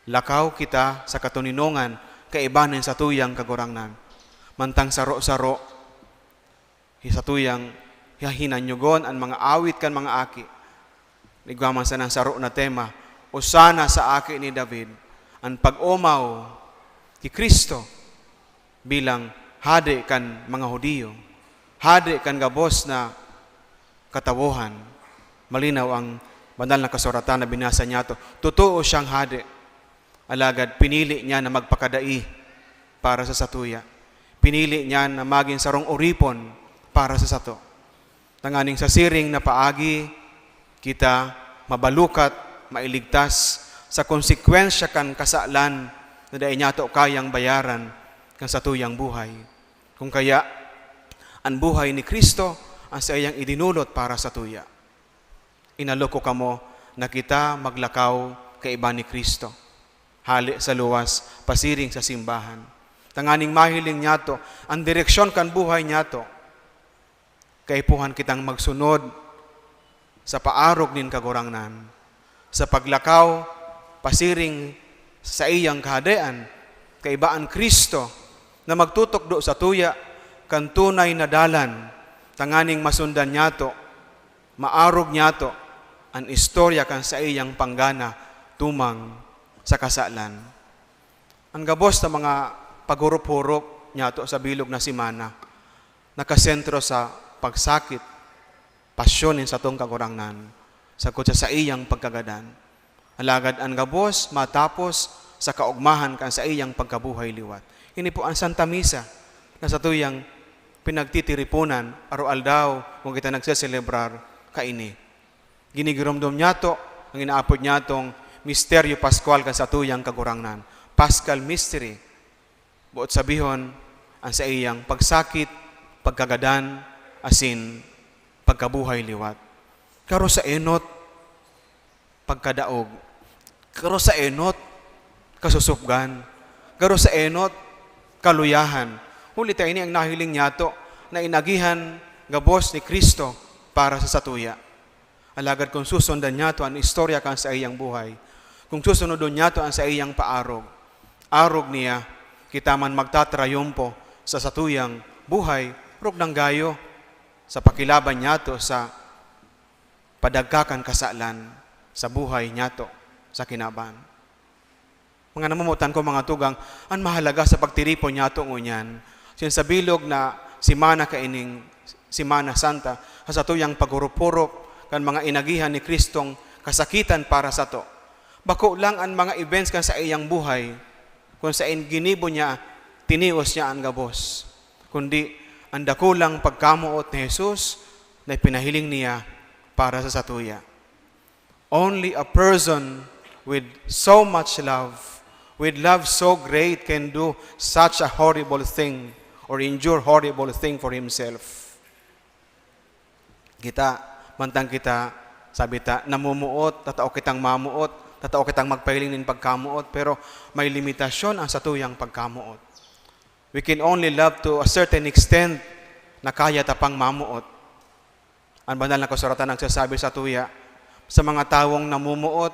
Lakaw kita sa katoninongan kaiba nin satuyang Kagurangnan. Mantang saro-saro, hi-, satuyang hihinanyugon an mga awit kan mga aki. Igwa man sanang saro na tema, "Osana sa Aki ni David." An pag-omaw ki Cristo bilang Hade kan mga Judio, Hade kan gabos na katawohan. Malinaw ang Banal na Kasuratan na binasa niyato. Totoo siyang Hade, alagad pinili niya na magpakadai para sa satuya. Pinili niya na magin sarong oripon para sa sato, tanganing sa siring na paagi, kita mabalukat, mailigtas sa konsekwensya kan kasalan na dai niyato kayang bayaran kan satuyang buhay. Kung kaya, an buhay ni Cristo an saiyang idinulot para satuya. Inalok ko kamo na kita maglakaw kaiba ni Cristo, hale sa luwas, pasiring sa simbahan, tanganing mahiling niyato an direksyon kan buhay niyato. Kaipuhan kitang magsunod sa paarog nin Kagurangnan, sa paglakaw pasiring sa saiyang Kahadean, kaiba an Cristo na magtutukdo satuya kan tunay na dalan, tanganing masundan niyato, maarog niyato an istorya kan saiyang panggana tumang sa kasalan. An gabos na mga paghurup-hurup niyato sa bilog na semana nakasentro sa pagsakit, pasyon nin satong Kagurangnan, sagkod sa saiyang pagkagadan. Alagad an gabos matapos sa kaogmahan kan saiyang pagkabuhay liwat. Ini po an Santa Misa na satuyang pinagtitiriponan, araw-aldaw kung kita nagseselebrar kaini. Ginigiromdom niyato ang inaapod niyatong misteryo paskwal kan satuyang Kagurangnan, Paschal Mystery. Boot sabihon, an saiyang pagsakit, pagkagadan, asin pagkabuhay liwat. Garo sa enot, pagkadaog. Garo sa enot, kasusupgan. Garo sa enot, kaluyahan. Huli ta ini ang nahiling niyato na inagihan gabos ni Cristo para sa satuya. Alagad kun susundan niyato an istorya kan saiyang buhay, kun susunodon niyato an saiyang paarog, arog niya, kita man magtatrayumpo sa satuyang buhay, rugnan gayo sa pakilaban niyato sa padagkakan kasalan sa buhay niyato sa kinaban. Mga namomotan ko, mga tugang, an mahalaga sa pagtiripon niyato ngunyan, sin sa bilog na semana kaining Semana Santa, sa satuyang paghurup-hurup kan mga inagihan ni Cristong kasakitan para sato. Bako lang an mga events kan saiyang buhay, kun saen ginibo niya, tinios niya an gabos, kundi an dakulang pagkamoot ni Jesus na ipinahiling niya para sa satuya. Only a person with so much love, with love so great, can do such a horrible thing or endure horrible thing for himself. Kita, mantang kita, sabi ta, namumuot, tatao kitang mamuot, tatao kitang magpahiling nin pagkamuot, pero may limitasyon ang satuyang pagkamuot. We can only love to a certain extent na kaya ta pang mamuot. An Banal na Kasuratan nagsasabi satuya, sa mga tawong namumuot,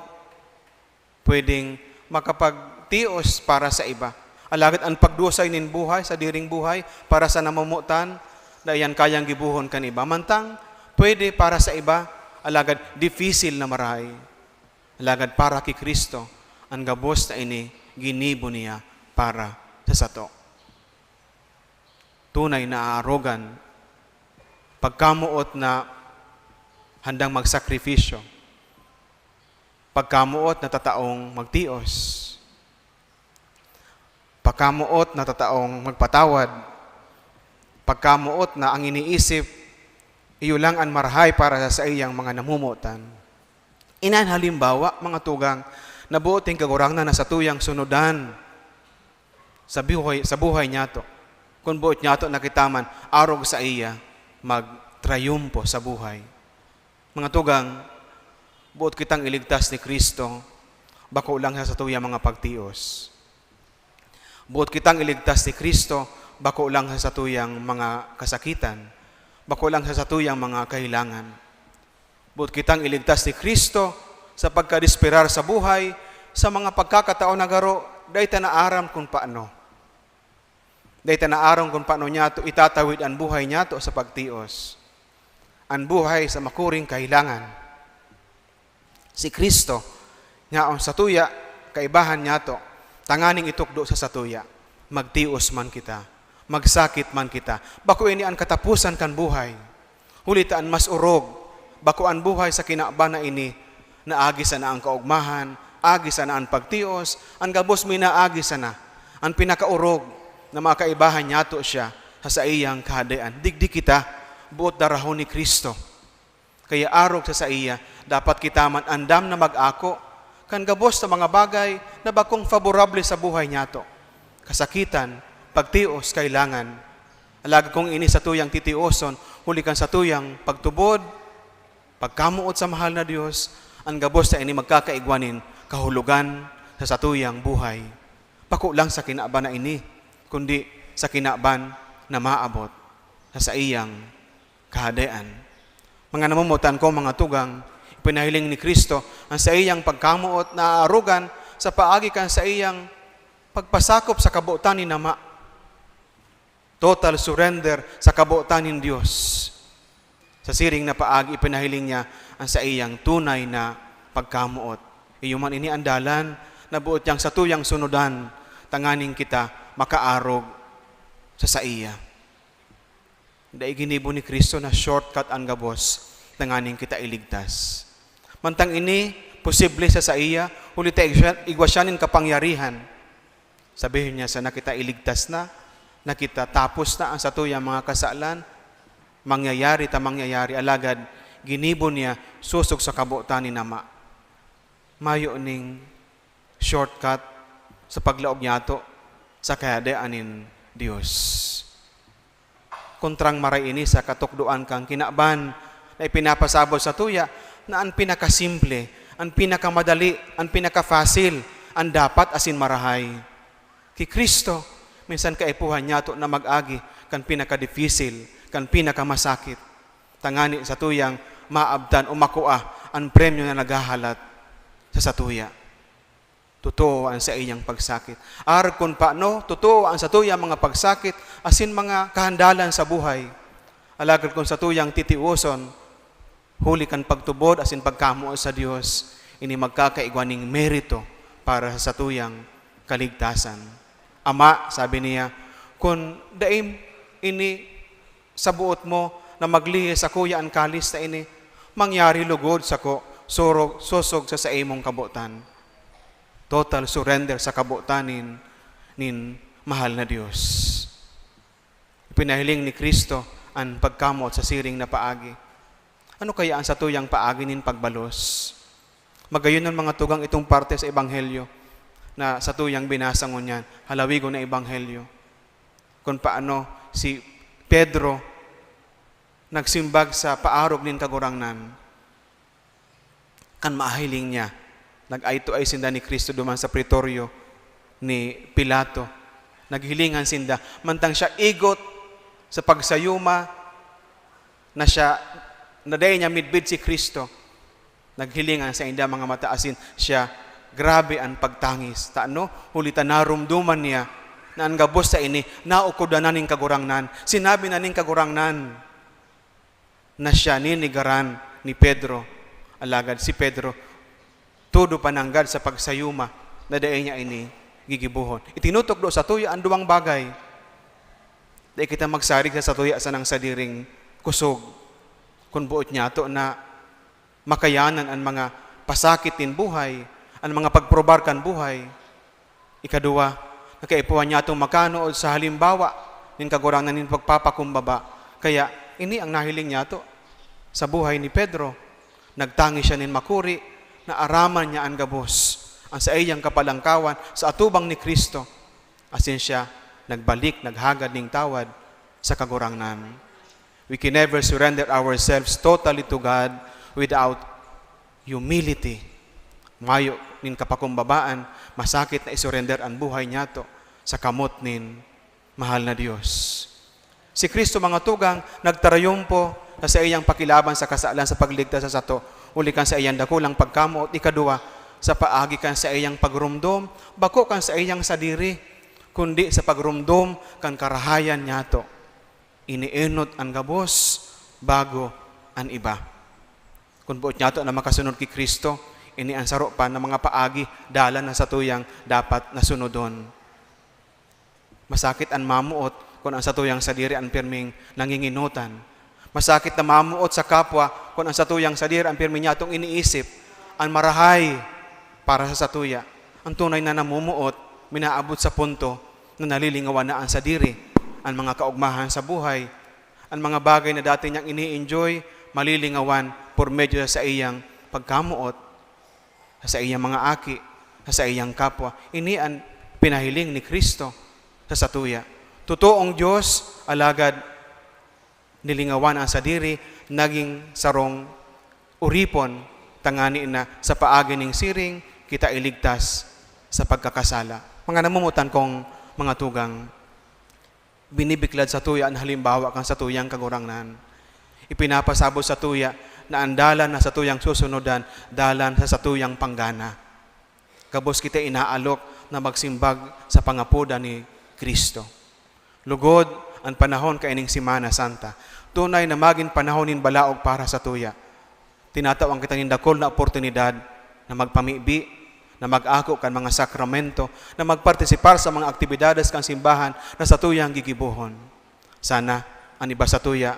pwedeng makapagtios para sa iba. Alagad an pagdusay nin buhay, sadiring buhay, para sa namomotan, dai iyan kayang gibohon kan iba. Mantang, pwede para sa iba, alagad dipisil na marahay. Alagad para ki Cristo, an gabos na ini ginibo niya para sa sato. Tunay na aarogan, pagkamoot na handang magsakripisyo, pagkamoot na tataong magtios, pagkamoot na tataong magpatawad, pagkamoot na ang iniisip, iyo lang an marahay para sa saiyang mga namomotan. Inan halimbawa, mga tugang, na boot nin Kagurangnan na satuyang sunodan sa buhay, sa buhay niyato. Kun boot niyato na kita man, arog saiya, magtrayumpo sa buhay. Mga tugang, boot kitang iligtas ni Cristo, bako lang sa satuyang mga pagtios. Boot kitang iligtas ni Cristo, bako lang sa satuyang mga kasakitan, bako lang sa satuyang mga kahilangan. Boot kitang iligtas ni Cristo sa pagkadesperar sa buhay, sa mga pagkakataon na garo, dai ta naaram kun paano. Dai ta naaram kun paano niyato itatawid an buhay niyato sa pagtios. An buhay sa makuring kahilangan. Si Cristo, yaon satuya, kaibahan niyato, Tanganing itukdo sa satuya, magtios man kita, magsakit man kita, bako ini an kataposan kan buhay. Huli ta an mas orog, bako an buhay sa kinaban na ini, na agi sana an kaogmahan, agi sana an pagtios, an gabos minaagi sana. An pinakaorog na makaibahan niyato siya sa saiyang Kahadean. Digdi kita, boot darahon ni Cristo. Kaya arog sa saiya, dapat kita man andam na mag-ako kan gabos na mga bagay na bakong faborable sa buhay niyato. Kasakitan, pagtios, kailangan. Alagad kung ini satuyang titioson, huli kan satuyang pagtubod, pagkamoot sa mahal na Dios, an gabos na ini magkakaigwa nin kahulogan sa satuyang buhay. Bako lang sa kinaban na ini, kundi sa kinaban na maabot sa saiyang Kahadean. Mga namomotan ko, mga tugang, ipinahiling ni Cristo an saiyang pagkamoot na aarogan sa paagi kan saiyang pagpasakop sa kabotan nin Ama. Total surrender sa kabotan nin Dios. Sa siring na paagi, ipinahiling niya an saiyang tunay na pagkamoot. Iyo man ini an dalan na boot niyang satuyang sunodan, tanganing kita makaarog sa saiya. Dai ginibo ni Cristo na shortcut an gabos tanganing kita iligtas. Mantang ini posible sa saiya, huli ta igwa siya, igwa siya nin kapangyarihan. Sabihon niya, "Sana kita iligtas na, na kita tapos na an satuyang mga kasalan." Mangyayari ta mangyayari, alagad ginibo niya sosog sa kabotan nin Ama. Mayo ning shortcut sa paglaog niyato sa Kahadean nin Dios. Kontrang maray ini sa katukdoan kan kinaban na ipinapasabot satuya na an pinakasimple, an pinakamadali, an pinakafasil, an dapat asin marahay. Ki Cristo, minsan kaipuhan niyato na mag-agi kan pinakadifisil, kan pinakamasakit, tangani satuyang maabtan o makua an premyo na naghahalat sa satuya. Totoo an saiyang pagsakit. Arog kun paano totoo an satuyang mga pagsakit asin mga kahandalan sa buhay. Alagad kun satuyang titiwoson, huli kan pagtubod asin pagkamoot sa Dios, ini magkakaigwa ning merito para sa satuyang kaligtasan. "Ama," sabi niya, "kun dai ini sa boot mo na maglihis sakuya an kalis na ini, mangyari logod sako, surog, sosog sa saimong kabotan." Total surrender sa kabotan nin, nin mahal na Dios. Ipinahiling ni Cristo an pagkamoot sa siring na paagi. Ano kaya an satuyang paagi nin pagbalos? Magayon an mga tugang itong parte sa Ebanghelyo na satuyang binasa ngunyan, halawigon na Ebanghelyo. Kun paano si Pedro nagsimbag sa paarog nin Kagurangnan. Kan mahiling niya, nag-ay-to-ay sinda ni Cristo duman sa pretoryo ni Pilato. Naghilingan sinda, mantang siya igot sa pagsayuma na siya, na dai niya midbid si Cristo. Naghilingan sainda mga mata asin siya, grabe an pagtangis. Ta ano? Huli ta naromdoman niya na an gabos sa ini, naukodan na nin Kagurangnan. Sinabi na nin Kagurangnan na siya ninigaran ni Pedro. Alagad si Pedro, todo pa nanggad sa pagsayuma na dai niya ini gigibohon. Itinutukdo satuya an duwang bagay. Dai kita magsarig sa satuya sanang sadiring kusog. Kun boot niyato na makayanan an mga pasakit nin buhay, an mga pagprobar kan buhay. Ikaduwa, nakaipuhan niyatong makanood sa halimbawa nin Kagurangnan nin pagpapakumbaba. Kaya, ini ang nahiling niyato sa buhay ni Pedro. Nagtangis siya nin makuri na araman niya an gabos, an saiyang kapalangkawan sa atubang ni Cristo. Asin siya nagbalik, naghagad nin tawad sa Kagurangnan. We can never surrender ourselves totally to God without humility. Mayo nin kapakumbabaan, masakit na isurrender an buhay niyato sa kamot nin mahal na Dios. Si Cristo, mga tugang, nagtarayumpo sa saiyang pakilaban sa kasalan sa pagligtas sa sato, huli kan saiyang dakulang pagkamoot, ikaduwa, sa paagi kan saiyang pagromdom, bako kan saiyang sadiri, kundi sa pagromdom kan karahayan niyato. Inienot an gabos, bago an iba. Kun boot niyato na makasunod ki Cristo, Ini an saro pa na mga paagi dalan na satuyang dapat na sunodon. Masakit an mamuot kun an satuyang sadiri an pirming nangingenotan. Masakit na mamuot sa kapwa kun an satuyang sadiri an pirmi niyatong iniisip, an marahay para sa satuya. An tunay na namumuot, minaabot sa punto na nalilingawan na an sadiri, an mga kaugmahan sa buhay, an mga bagay na dati niyang ini-enjoy, malilingawan por medio sa saiyang pagkamuot, sa saiyang mga aki, sa saiyang kapwa. Ini an pinahiling ni Cristo sa satuya. Totoong Dios, alagad nilingawan an sadiri, naging sarong oripon, tangani na sa paagi ning siring, kita iligtas sa pagkakasala. Mga namomotan kong mga tugang, binibiklad satuya an halimbawa kan satuyang Kagurangnan. Ipinapasabot satuya na an dalan na satuyang susunodan, dalan sa satuyang panggana. Gabos kita inaalok na magsimbag sa pangapodan ni Cristo. Lugod, an panahon kaining Semana Santa, tunay na magin panahon nin balaog para satuya. Tinatawan kita nin dakul na oportunidad na magpamibi, na mag-ako kan mga sakramento, na magpartisipar sa mga aktibidades kan simbahan na satuyang gigibohon. Sana, an iba satuya,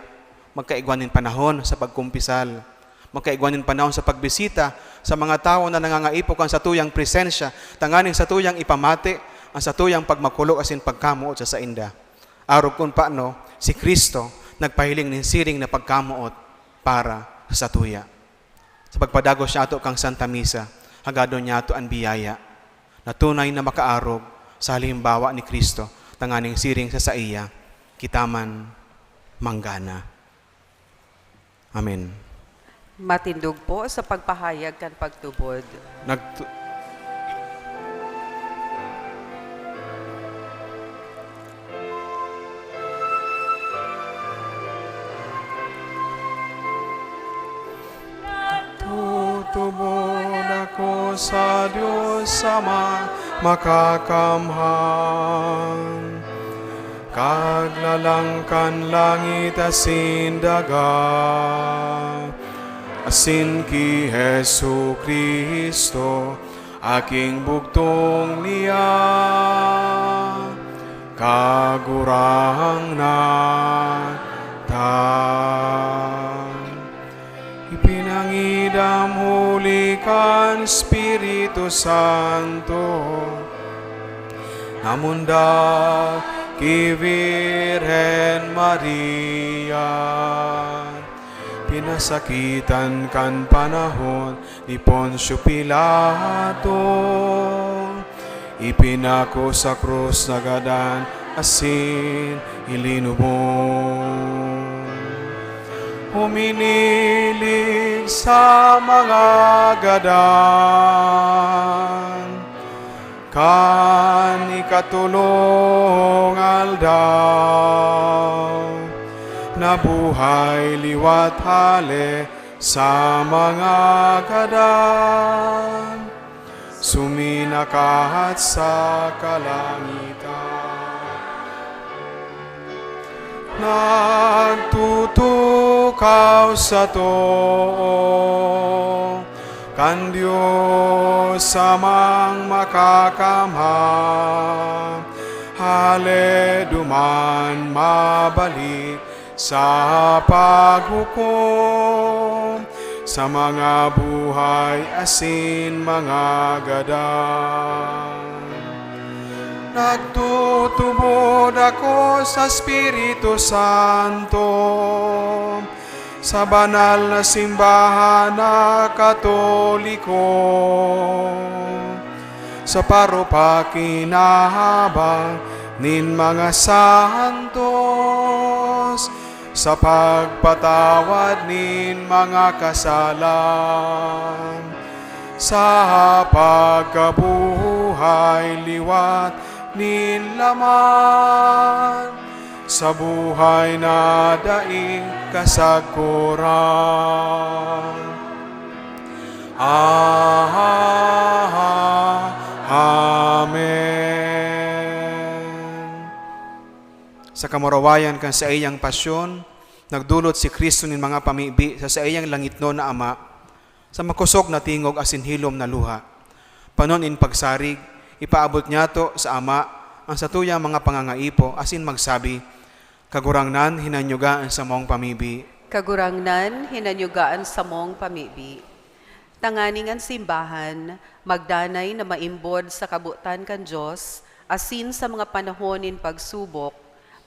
magkaigwa nin panahon sa pagkumpisal, magkaigwa nin panahon sa pagbisita sa mga tawo na nangangaipo kan satuyang presensya, tanganing satuyang ipamati an satuyang pagmakulog asin pagkamoot sa sainda. Arog kun paano si Cristo nagpahiling nin siring na pagkamoot para sa satuya. Sa pagpadagos niyato kan Santa Misa, hagadon niyato an biyaya na tunay na makaarog sa halimbawa ni Cristo, tanganing siring sa saiya, kita man manggana. Amen. Matindog po sa pagpahayag kan pagtubod. Nagtu- Nagtutubod ako sa Dios Ama Makakamhan, Kaglalang kan langit asin daga, asin ki Jesu-Cristo, Aking bugtong niya, Kagurangnan ta. Ipinangidam huli kan Espiritu Santo, namundag ki Virgen Maria. Pinasakitan kan panahon ni Poncio Pilato, ipinako sa krus, nagadan asin ilinubong. Huminilig sa mga gadan. Kan ikatolong aldaw, nabuhay liwat hale sa mga gadan, suminakat sa kalangitan. Nagtutukaw sa too kan Dios Amang Makakamhan, hale duman mabalik sa paghukom sa mga buhay asin mga gadan. Nagtutubod ako sa Espiritu Santo, sa banal na simbahan na Katoliko, sa parupakinabang nin mga santos, sa pagpatawad nin mga kasalan, sa pagkabuhay liwat nin laman, sa buhay na daing kasagkoran. Ah, amen. Sa kamurawayan kan saiyang pasyon, nagdolot si Cristo nin mga pamibi sa saiyang langitnon na Ama, Sa makosog na tingog asin hilom na luha, panon nin pagsarig, ipaabot niyato sa Ama an satuyang mga pangangaipo asin magsabi, "Kagurangnan, hinanyuga an samong pamibi." Kagurangnan, hinanyuga an samong pamibi. Tanganing an simbahan magdanay na maimbod sa kabotan kan Dios, asin sa mga panahon nin pagsubok,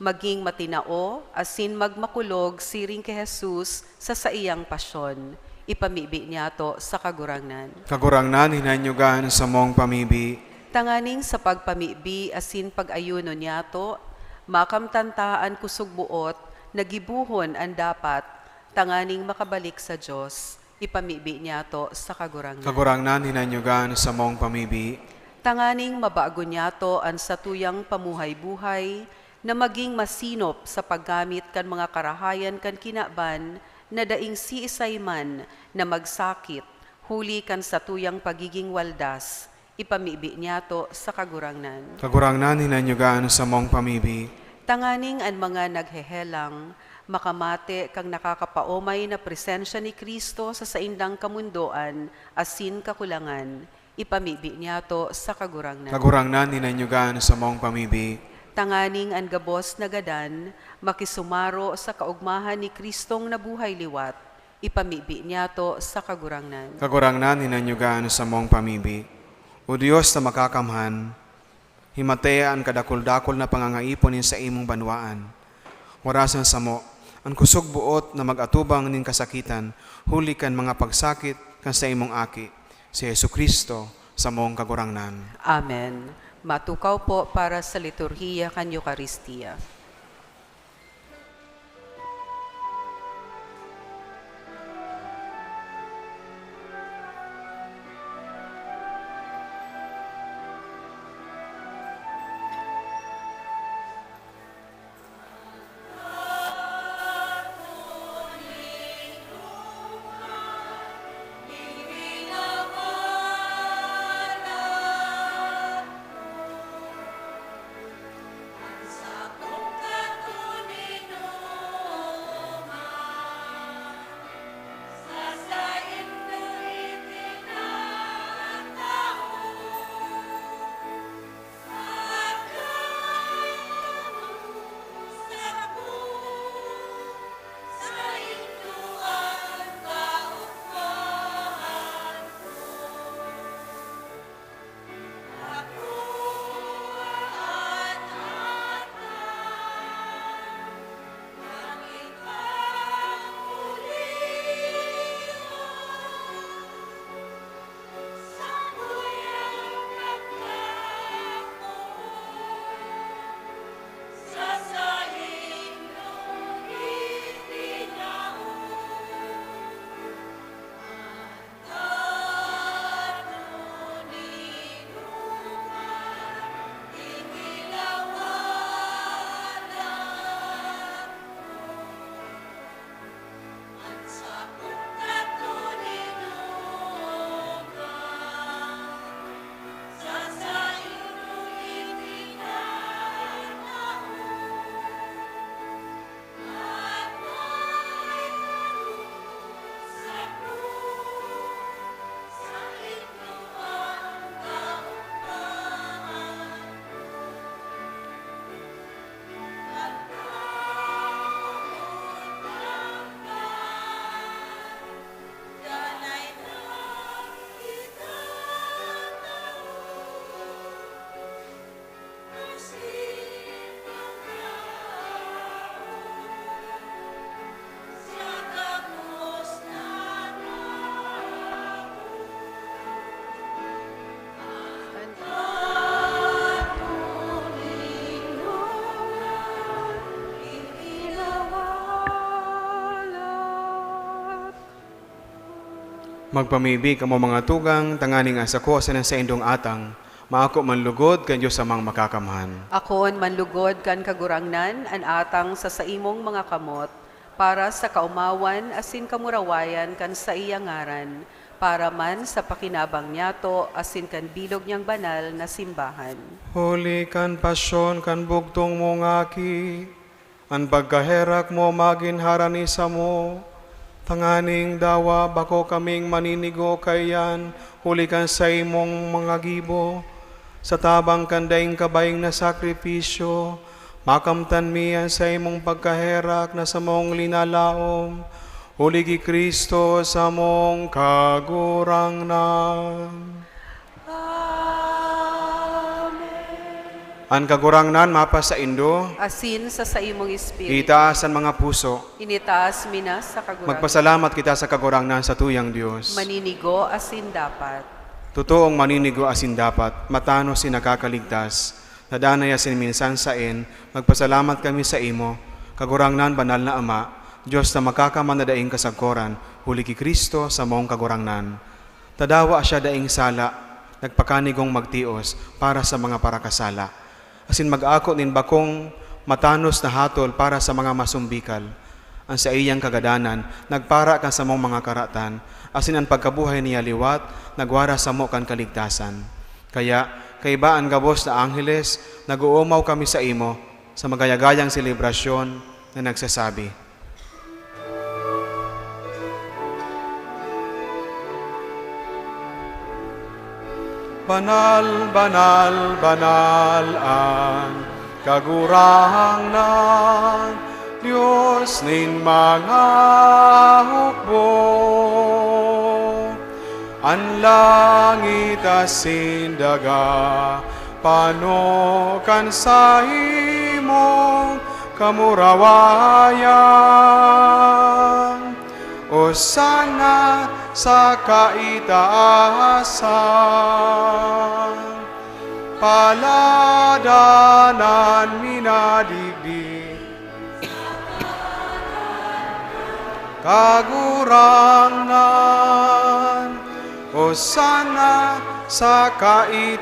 magin matinao asin magmakulog siring ki Jesus sa saiyang pasyon. Ipamibi niyato sa Kagurangnan. Kagurangnan, hinanyuga an samong pamibi. Tanganing sa pagpamibi asin pag-ayuno niyato, makamtan ta an kusog-boot na gibohon an dapat tanganing makabalik sa Dios. Ipamibi niyato sa Kagurangnan. Kagurangnan, hinanyuga an samong pamibi. Tanganing mabago niyato an satuyang pamuhay-buhay na magin masinop sa paggamit kan mga karahayan kan kinaban na daing siisay man na magsakit huli kan satuyang pagigin waldas. Ipamibi niyato sa Kagurangnan. Kagurangnan, hinanyuga an samong pamibi. Tanganing an mga naghehelang makamate kan nakakapaomay na presensya ni Cristo sa saindang kamondoan asin kakulangan, ipamibi niyato sa Kagurangnan. Kagurangnan, hinanyuga an samong pamibi. Tanganing an gabos na gadan makisumaro sa kaogmahan ni Cristong nabuhay liwat, ipamibi niyato sa Kagurangnan. Kagurangnan, hinanyuga an samong pamibi. O Dios na makakamhan, himatea an kadakul-dakul na pangangaipo nin saimong banwaan. Warasan samo an kusog-boot na mag-atubang nin kasakitan huli kan mga pagsakit kan saimong Aki, si Jesu-Cristo, samong Kagurangnan. Amen. Matukaw po para sa liturhiya kan Eukaristia. Magpamibi kamo, mga tugang, tanganing an sako asin an saindong atang maako man lugod kan Dios Amang Makakamhan. Akoon man lugod kan Kagurangnan an atang sa saimong mga kamot, para sa kaomawan asin kamurawayan kan saiya ngaran, para man sa pakinabang niyato asin kan bilog niyang banal na simbahan. Huli kan pasyon kan bugtong mong Aki, an pagkaherak mo magin harani samo, Tanganing dawa bako kaming maninigo kaiyan huli kan saimong mga gibo, sa tabang kan daing kabaying na sakripisyo, makamtan mi an saimong pagkaherak na samong linalaom, huli ki Cristo samong Kagurangnan. Amen. An Kagurangnan mapasaindo. Asin sa saimong espiritu. Itaas an mga puso. Initaas mi na sa Kagurangnan. Magpasalamat kita sa Kagurangnan, satuyang Dios. Maninigo asin dapat. Totoong maninigo asin dapat, matanos si nakakaligtas. Nadanay asin minsan saen, magpasalamat kami saimo, Kagurangnan, Banal na Ama, Dios na makakamang na daing kasagkoran, huli ki Cristo, samong Kagurangnan. Tadawa siya daing sala, nagpakanigong magtios para sa mga parakasala, asin mag-ako nin bakong matanos na hatol para sa mga masumbikal. An saiyang kagadanan nagpara kan samong mga karatan, asin an pagkabuhay niya liwat nagwara samo kan kaligtasan. Kaya, kaiba an gabos na angheles, nag-oomaw kami saimo sa magayagayang selebrasyon na nagsasabi, "Banal, banal, banal an Kagurangnan, Dios nin mga hukbo. An langit asin daga pano kan saimong kamurawayan. Osana sa kaitaasan. Paladan an minadigdi, Kagurangnan. Osana sa kaitaasan."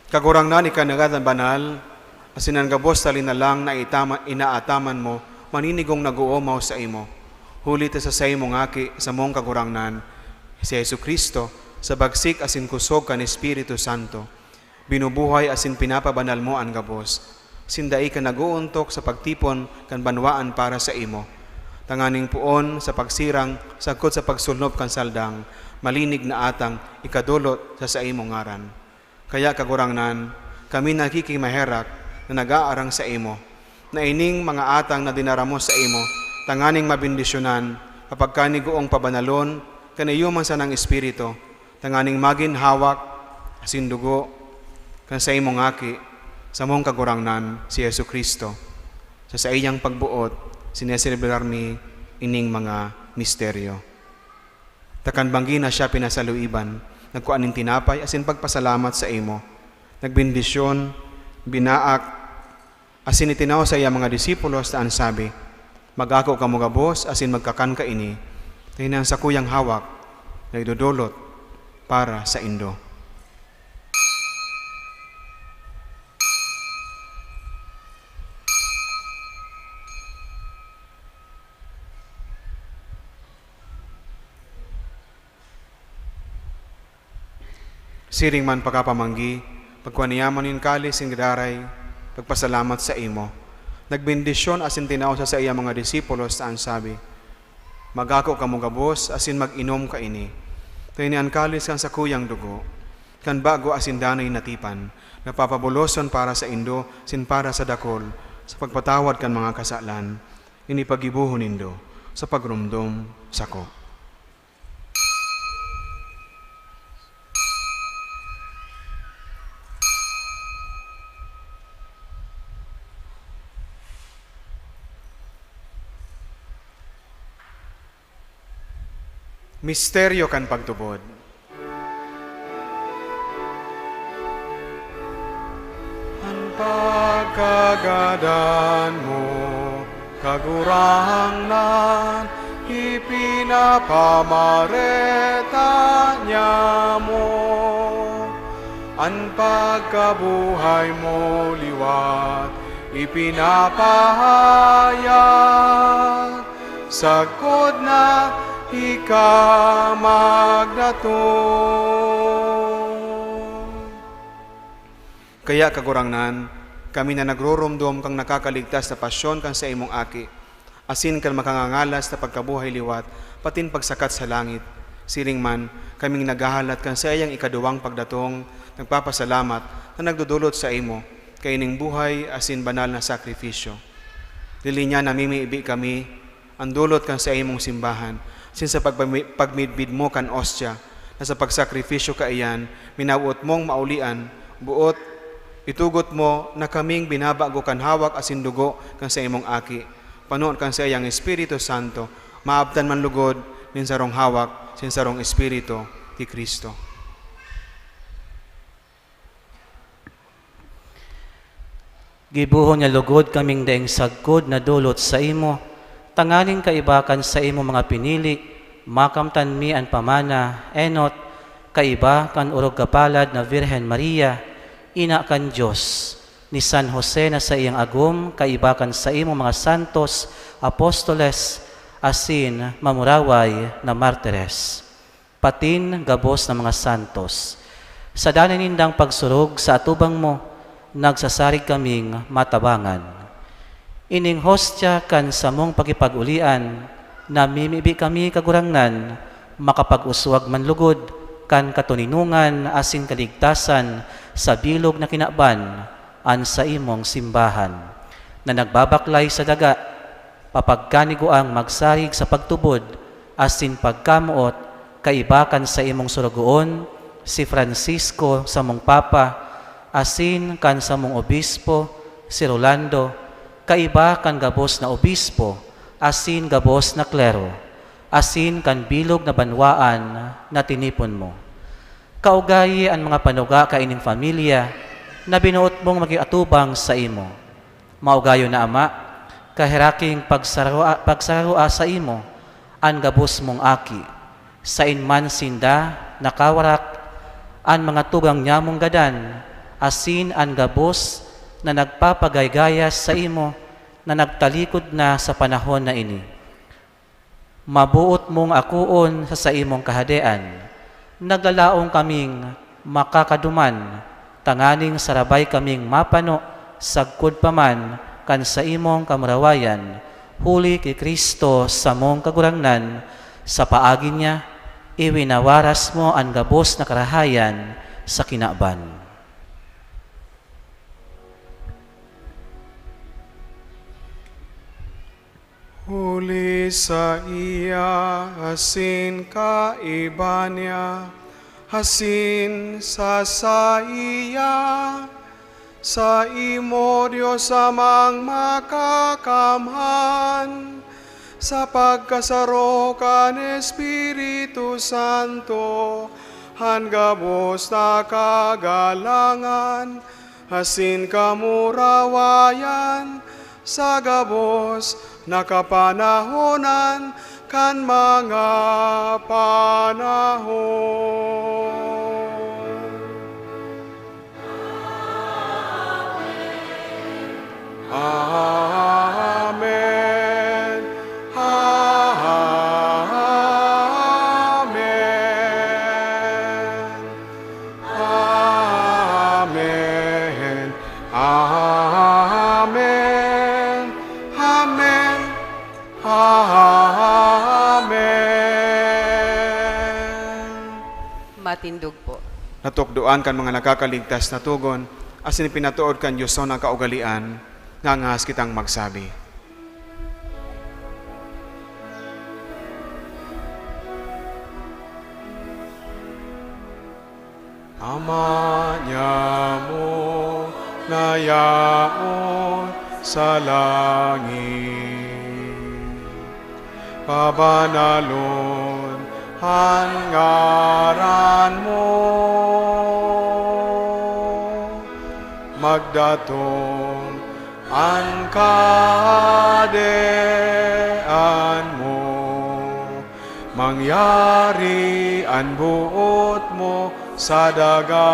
Kagurangnan, ika na gad an banal, asin an gabos na linalang na itama-, inaataman mo, maninigong nag-oomaw saimo. Huli ta sa saimong Aki, samong Kagurangnan, si Jesu-Cristo, sa bagsik asin kusog kan Espiritu Santo, binubuhay asin pinapabanal mo an gabos, asin dai ka nag-oontok sa pagtipon kan banwaan para saimo, tanganing poon sa pagsirang sagkod sa pagsulnop kan saldang, malinig na atang ikadolot sa saimong ngaran. Kaya, Kagurangnan, kami nakikimaherak na nag-aarang saimo, na ining mga atang na dinara mo saimo, tanganing mabendisyonan, papagkanigoong pabanalon kan iyo man sanang Espiritu, tanganing magin hawak asin dugo kan saimong Aki, samong Kagurangnan, si Jesu-Cristo. Sa saiyang pagboot, sineselebrar mi ining mga misteryo. Ta kan banggi na siya pinasaluiban, nagkua nin tinapay asin pagpasalamat saimo, nagbendisyon, binaak, asin itinao sa iya mga disipulos ta an sabi, "Mag-ako kamo gabos asin magkakan kaini, ta ini an sakuyang hawak na idodolot para saindo." Siring man pakapamanggi, pagkua niya man nin kalis nin giraray, pagpasalamat saimo. Nagbendisyon asin tinao sa saiyang mga disipulos ta an sabi, "Mag-ako kamo gabos asin mag-inom kaini. Ta ini an kalis kan sakuyang dugo, kan bago asin danay na tipan, na papabuloson para saindo asin para sa dakul, sa pagpatawad kan mga kasalan. Ini paggibohon nindo sa pagromdom sako." Misteryo kan pagtubod. An pagkagadan mo, Kagurangnan, ipinapamareta niamo. An pagkabuhay mo liwat ipinapahayag, sagkod na ika magdatong. Kaya, Kagurangnan, Kami na nagroromdom kan nakakaligtas na pasyon kan saimong Aki, asin kan makangangalas na pagkabuhay liwat, patin pagsakat sa langit. Siring man, kaming naghahalat kan saiyang ikaduwang pagdatong, nagpapasalamat na nagdodolot saimo kaining buhay asin banal na sakrifisyo. Dili niya namimibi kami, an dolot kan saimong simbahan, asin sa pagpami-, pagmidbid mo kan ostya, na sa pagsakripisyo kaiyan, minawoot mong maulian, boot, itugot mo na kaming binabago kan hawak asin dugo kan saimong Aki, pano kan saiyang Espiritu Santo, maabtan man lugod nin sarong hawak, sin sarong Espiritu, ki Cristo. Gibohon niya lugod kaming daing sagkod na dolot saimo, tanganing kaiba kan saimong mga pinili, makamtan mi an pamana, enot, kaiba kan orog kapalad na Birhen Maria, Ina kan Dios, ni San Jose na saiyang agom, kaiba kan saimong mga santos, apostoles, asin mamuraway na martires. Patin gabos na mga santos. Sa danay nindang pagsurog sa atubang mo, nagsasarig kaming matabangan. Ining hostya kan samong pakipag-ulian, namimibi kami, Kagurangnan, makapag-uswag man lugod kan katoninongan asin kaligtasan sa bilog na kinaban, an saimong simbahan, na nagbabaklay sa daga, papagkaniguang magsarig sa pagtubod asin pagkamoot kaiba kan saimong sorogoon, si Francisco, samong Papa, asin kan samong obispo, si Rolando, kaiba kan gabos na obispo asin gabos na klero, asin kan bilog na banwaan na tinipon mo. Kaugayi an mga panuga kaining familia na binoot mong magin atubang saimo. Maugayon na Ama, kaheraking pagsararua-, pagsararua saimo an gabos mong aki. Saen man sinda nakawarak, an mga tugang nyamong gadan, asin an gabos na nagpapagaygayas saimo na nagtalikod na sa panahon na ini. Maboot mong akoon sa saimong Kahadean. Naglalaom kaming makakaduman, tanganing sarabay kaming mapano sagkod pa man kan saimong kamurawayan, huli ki Cristo samong Kagurangnan. Sa paagi niya, iwinawaras mo an gabos na karahayan sa kinaban. Huli saiya asin kaiba niya, asin sa saiya, saimo, Dios Amang Makakamhan, sa pagkasaro kan Espiritu Santo, an gabos na kagalangan asin kamurawayan sa gabos na kapanahonan kan mga panahon. Amen. Amen. Amen. Amen. Amen. Amen. Matindog po. Natukdoan kan mga nakakaligtas na togon, asin pinatood kan Dios na kaugalean, ngangas kitang magsabi. Ama nyamo na yaon sa langit, pabanalon an ngaran mo. Magdatong an Kahadean mo, mangyari an boot mo sa daga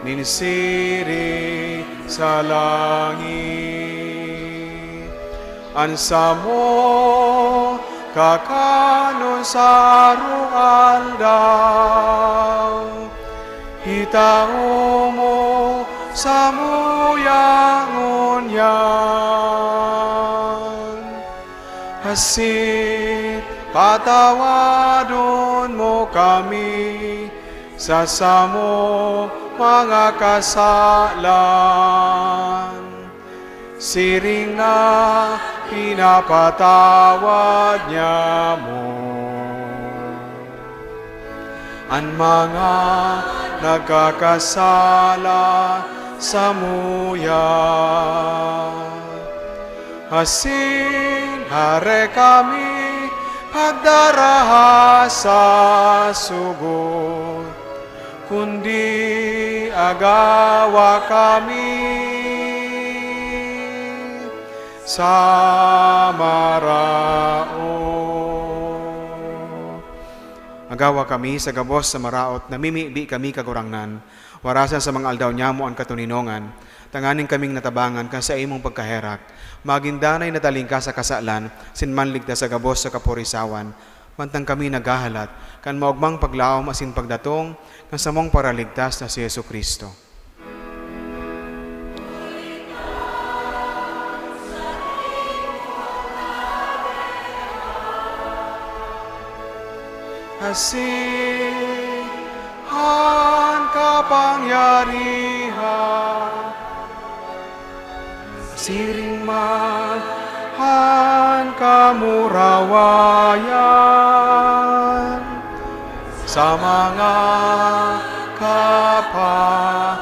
nin siring sa langit. An samo kakanon sa aroaldaw, itao mo Samuya ngunyan, asin patawadon mo kami sa samo mga kasalan, siring na pinapatawad niamo an mga nagkakasala samuya. Asin hare kami pagdaraha sa sugot, kundi agawa kami sa maraot. Agawa kami sa gabos sa maraot, namimibi kami, Kagurangnan. Warasan sa mga aldaw nyamo an katoninongan, tanganing kaming natabangan kan saimong pagkaherak, magin danay na talingkas sa kasalan, sin manligtas sa gabos sa kaporisawan, mantang kami naghahalat kan maogmang paglaom asin pagdatong kan samong Paraligtas na si Jesu-Cristo. Asin an kapangyarihan, siring man an kamurawayan sa mga kapanahonan.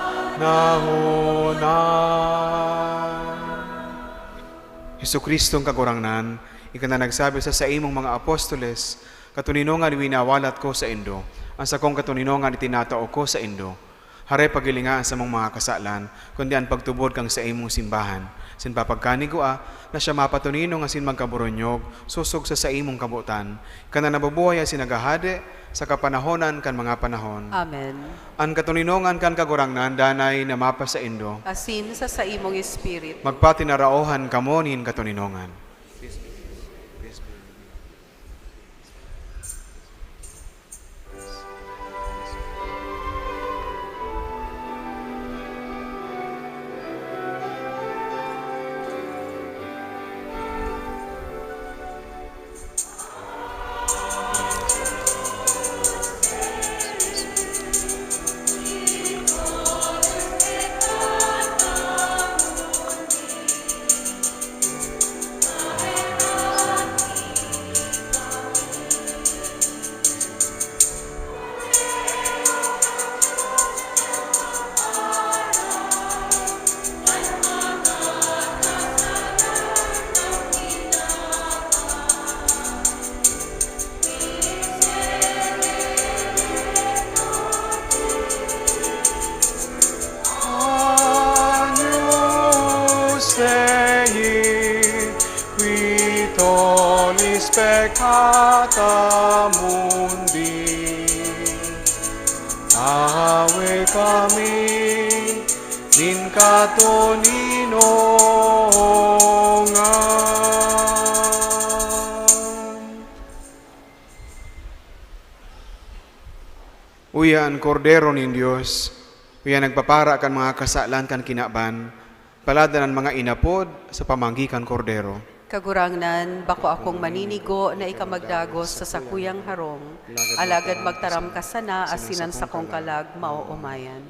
Jesu-Cristong Kagurangnan, ika na nagsabi sa saimong mga apostoles, "Katoninongan winawalat ko saindo, an sakong katoninongan itinatao ko saindo." Hare, paghilinga an samong mga kasalan, kundi an pagtubod kan saimong simbahan, asin papagkanigua na siya mapatoninong asin magkaboronyog sosog sa saimong kabotan, ika na nabubuhay asin naghahade sa kapanahonan kan mga panahon. Amen. An katoninongan kan Kagurangnan danay na mapasaindo. Asin sa saimong espiritu. Magpatinaraohan kamo nin katoninongan. Agnus Dei, qui tollis peccata mundi. Tahawe kami nin katoninongan. Uya an Kordero nin Dios, uya nagpapara kan mga kasalan kan kinaban, paladan an mga inapod sa pamanggi kan Kordero. Kagurangnan, bako akong maninigo na ika magdagos sa sakuyang harong, alagad magtaram ka sana asin an sakong kalag maoomayan.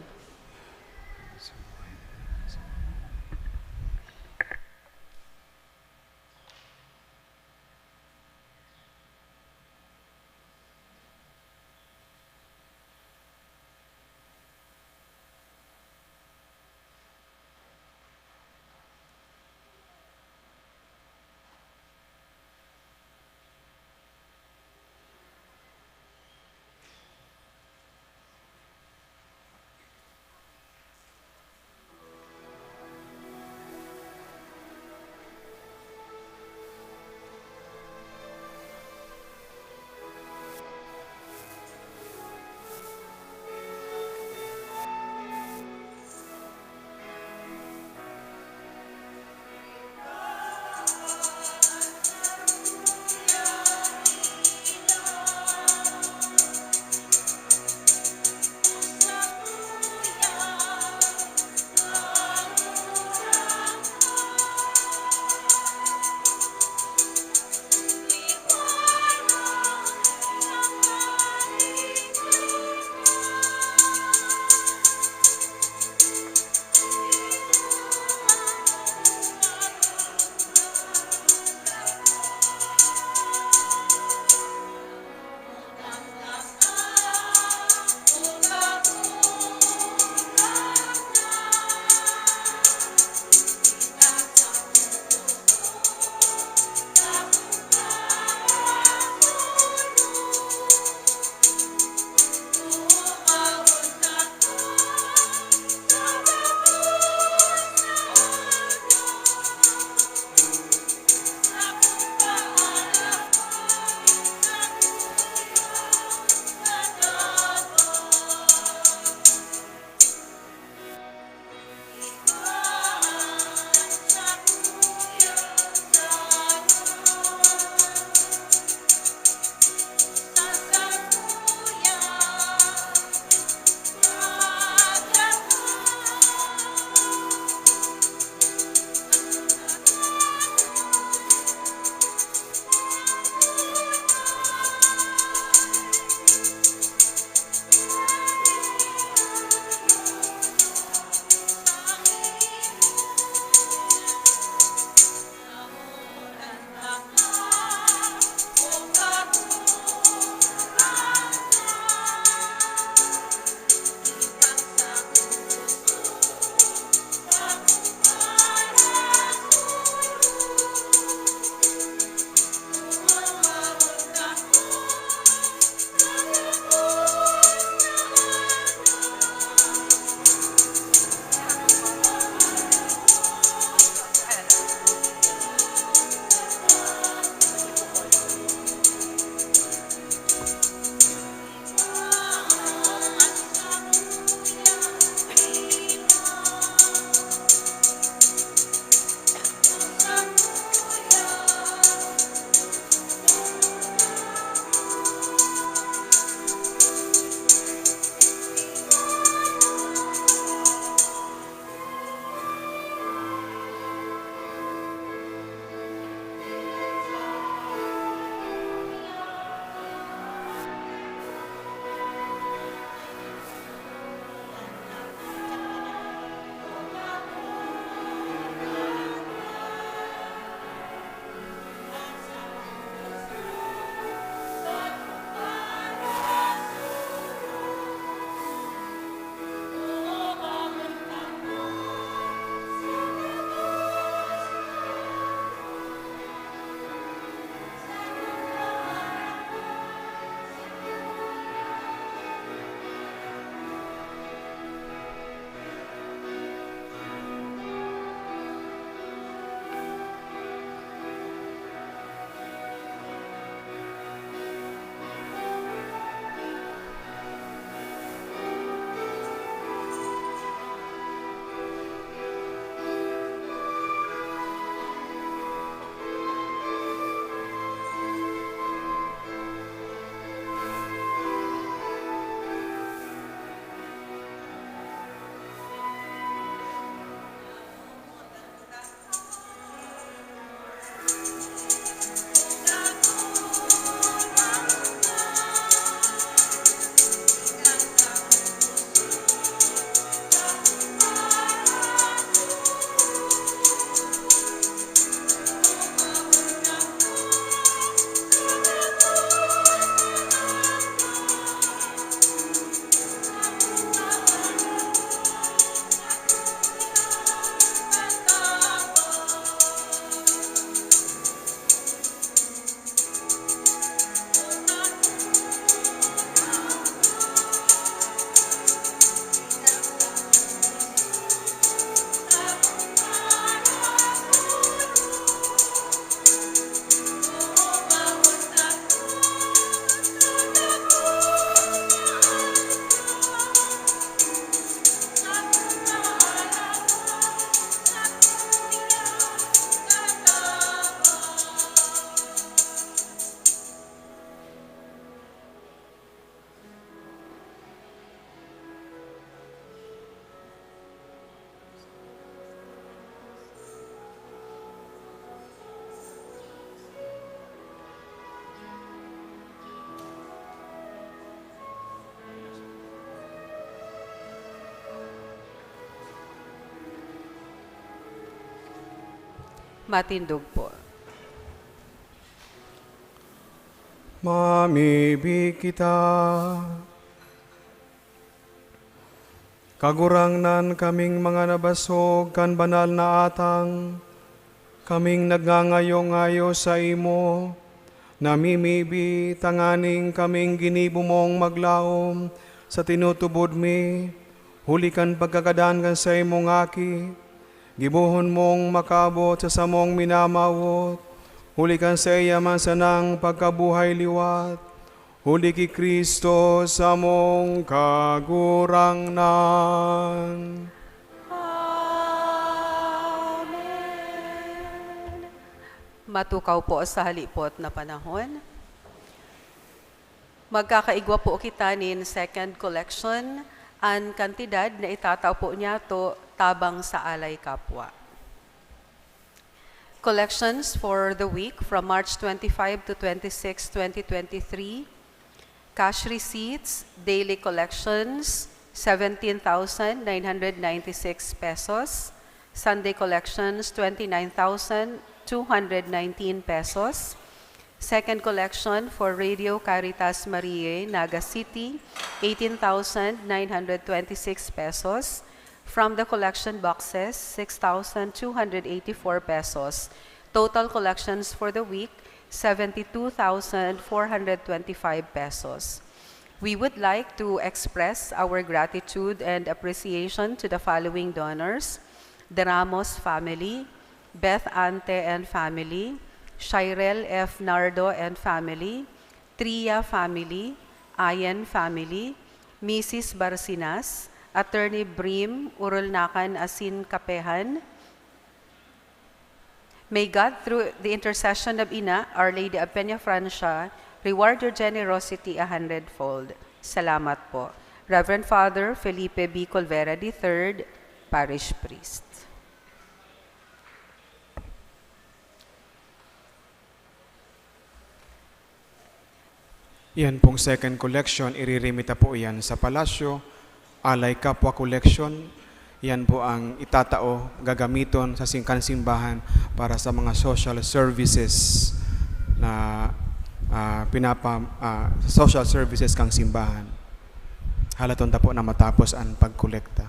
Matindog po. Mamibi kita. Kagurangnan, kaming mga nabasog kan banal na atang, kaming nagngangayo-ngayo saimo, namimibi tanganing kaming ginibo mong maglaom sa tinutubod mi, huli kan pagkagadan kan saimong Aki, gibohon mong makaabot sa samong minamawot, huli kan saiya man sanang pagkabuhay liwat, huli ki Cristo samong Kagurangnan. Amen. Matukaw po sa halipot na panahon. Magkakaigwa po kita nin second collection. An kantidad na itatao po niyato tabang sa Alay Kapwa. Collections for the week from March twenty-five to twenty-six, twenty twenty-three. Cash receipts, daily collections, seventeen thousand nine hundred ninety-six pesos. Sunday collections, twenty-nine thousand two hundred nineteen pesos. Second collection for Radio Caritas Mariae, Naga City, eighteen thousand nine hundred twenty-six pesos. From the collection boxes, six thousand two hundred eighty-four pesos. Total collections for the week, seventy-two thousand four hundred twenty-five pesos. We would like to express our gratitude and appreciation to the following donors: the Ramos family, Beth Ante and family, Shirel F Nardo and family, Tria family, Ayan family, Missus Barcinas, Attorney Brim Urulnakan asin Kapehan. May God, through the intercession of Ina, Our Lady of Peña Francia, reward your generosity a hundredfold. Salamat po. Reverend Father Felipe B Colvera the third, Parish Priest. Yan pong second collection, iriremit ta po yan sa palasyo. Alay Kapwa Collection, yan po ang itatao, gagamiton sa sing-, kan simbahan para sa mga social services na, ah, pinapa-, ah, social services kang simbahan. Halaton ta po na matapos ang pagkolekta.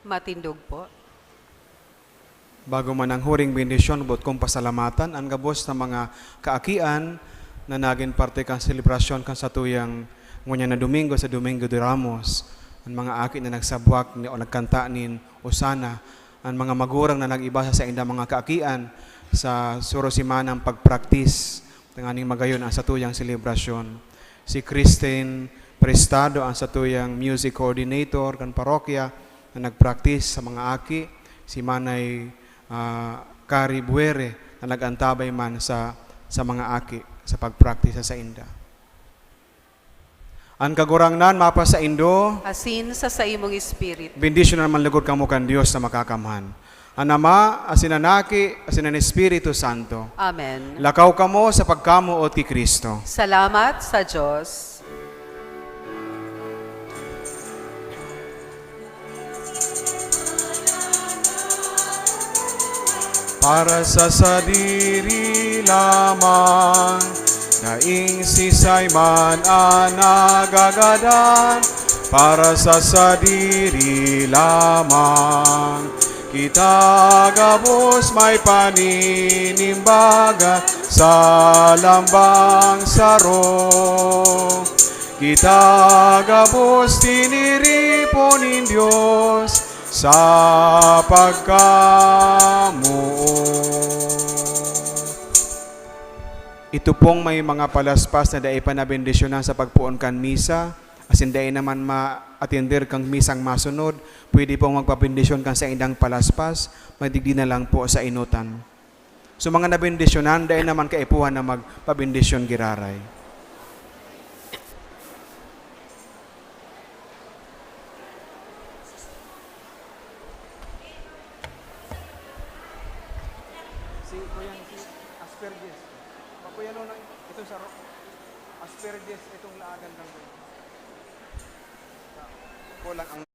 Matindog po. Bago man ang huring bendisyon, boot kong pasalamatan an gabos na mga kaakian na nagin parte kan selebrasyon kan satuyang ngunyan na Domingo, sa Domingo de Ramos. An mga aki na nagsabwak ni, o nagkanta nin Osana, an mga magurang na nag-iba sa saindang mga kaakian sa suro-semanang pagpraktis tanganing magayon ang satuyang selebrasyon. Si Christine Prestado, ang satuyang music coordinator kan parokya, na nagpraktis sa mga aki, si Manay, ah, Kari Buere, na nag-antabay man sa, sa mga aki sa pagpraktis sa sainda. An Kagurangnan mapasaindo. Asin sa saimong espiritu. Bendisyonan man logod kamo kan Dios na Makakamhan, an Ama, asin an Aki, asin an Espiritu Santo. Amen. Lakaw kamo sa pagkamoot ki Cristo. Salamat sa Dios. Para sa sadiri lamang, daing sisay man an nagagadan. Para sa sadiri lamang, Kita gabos may paninimbaga sa lambang saro. Kita gabos tiniripo nin Dios sa pagkamoot. Ito pong may mga palaspas na dai pa nabendisyonan sa pagpoon kan misa, asin dai naman maatender kan misang masunod, pwede pong magpabendisyon kan saindang palaspas, madigdi na lang po sa enotan. So, mga nabendisyonan, dai naman kaipuhan na magpabendisyon giraray. Si Kuya, si Asperges. Pakuya, no, no, ito sa ro-, Asperges, itong laagan lang. Kulang ang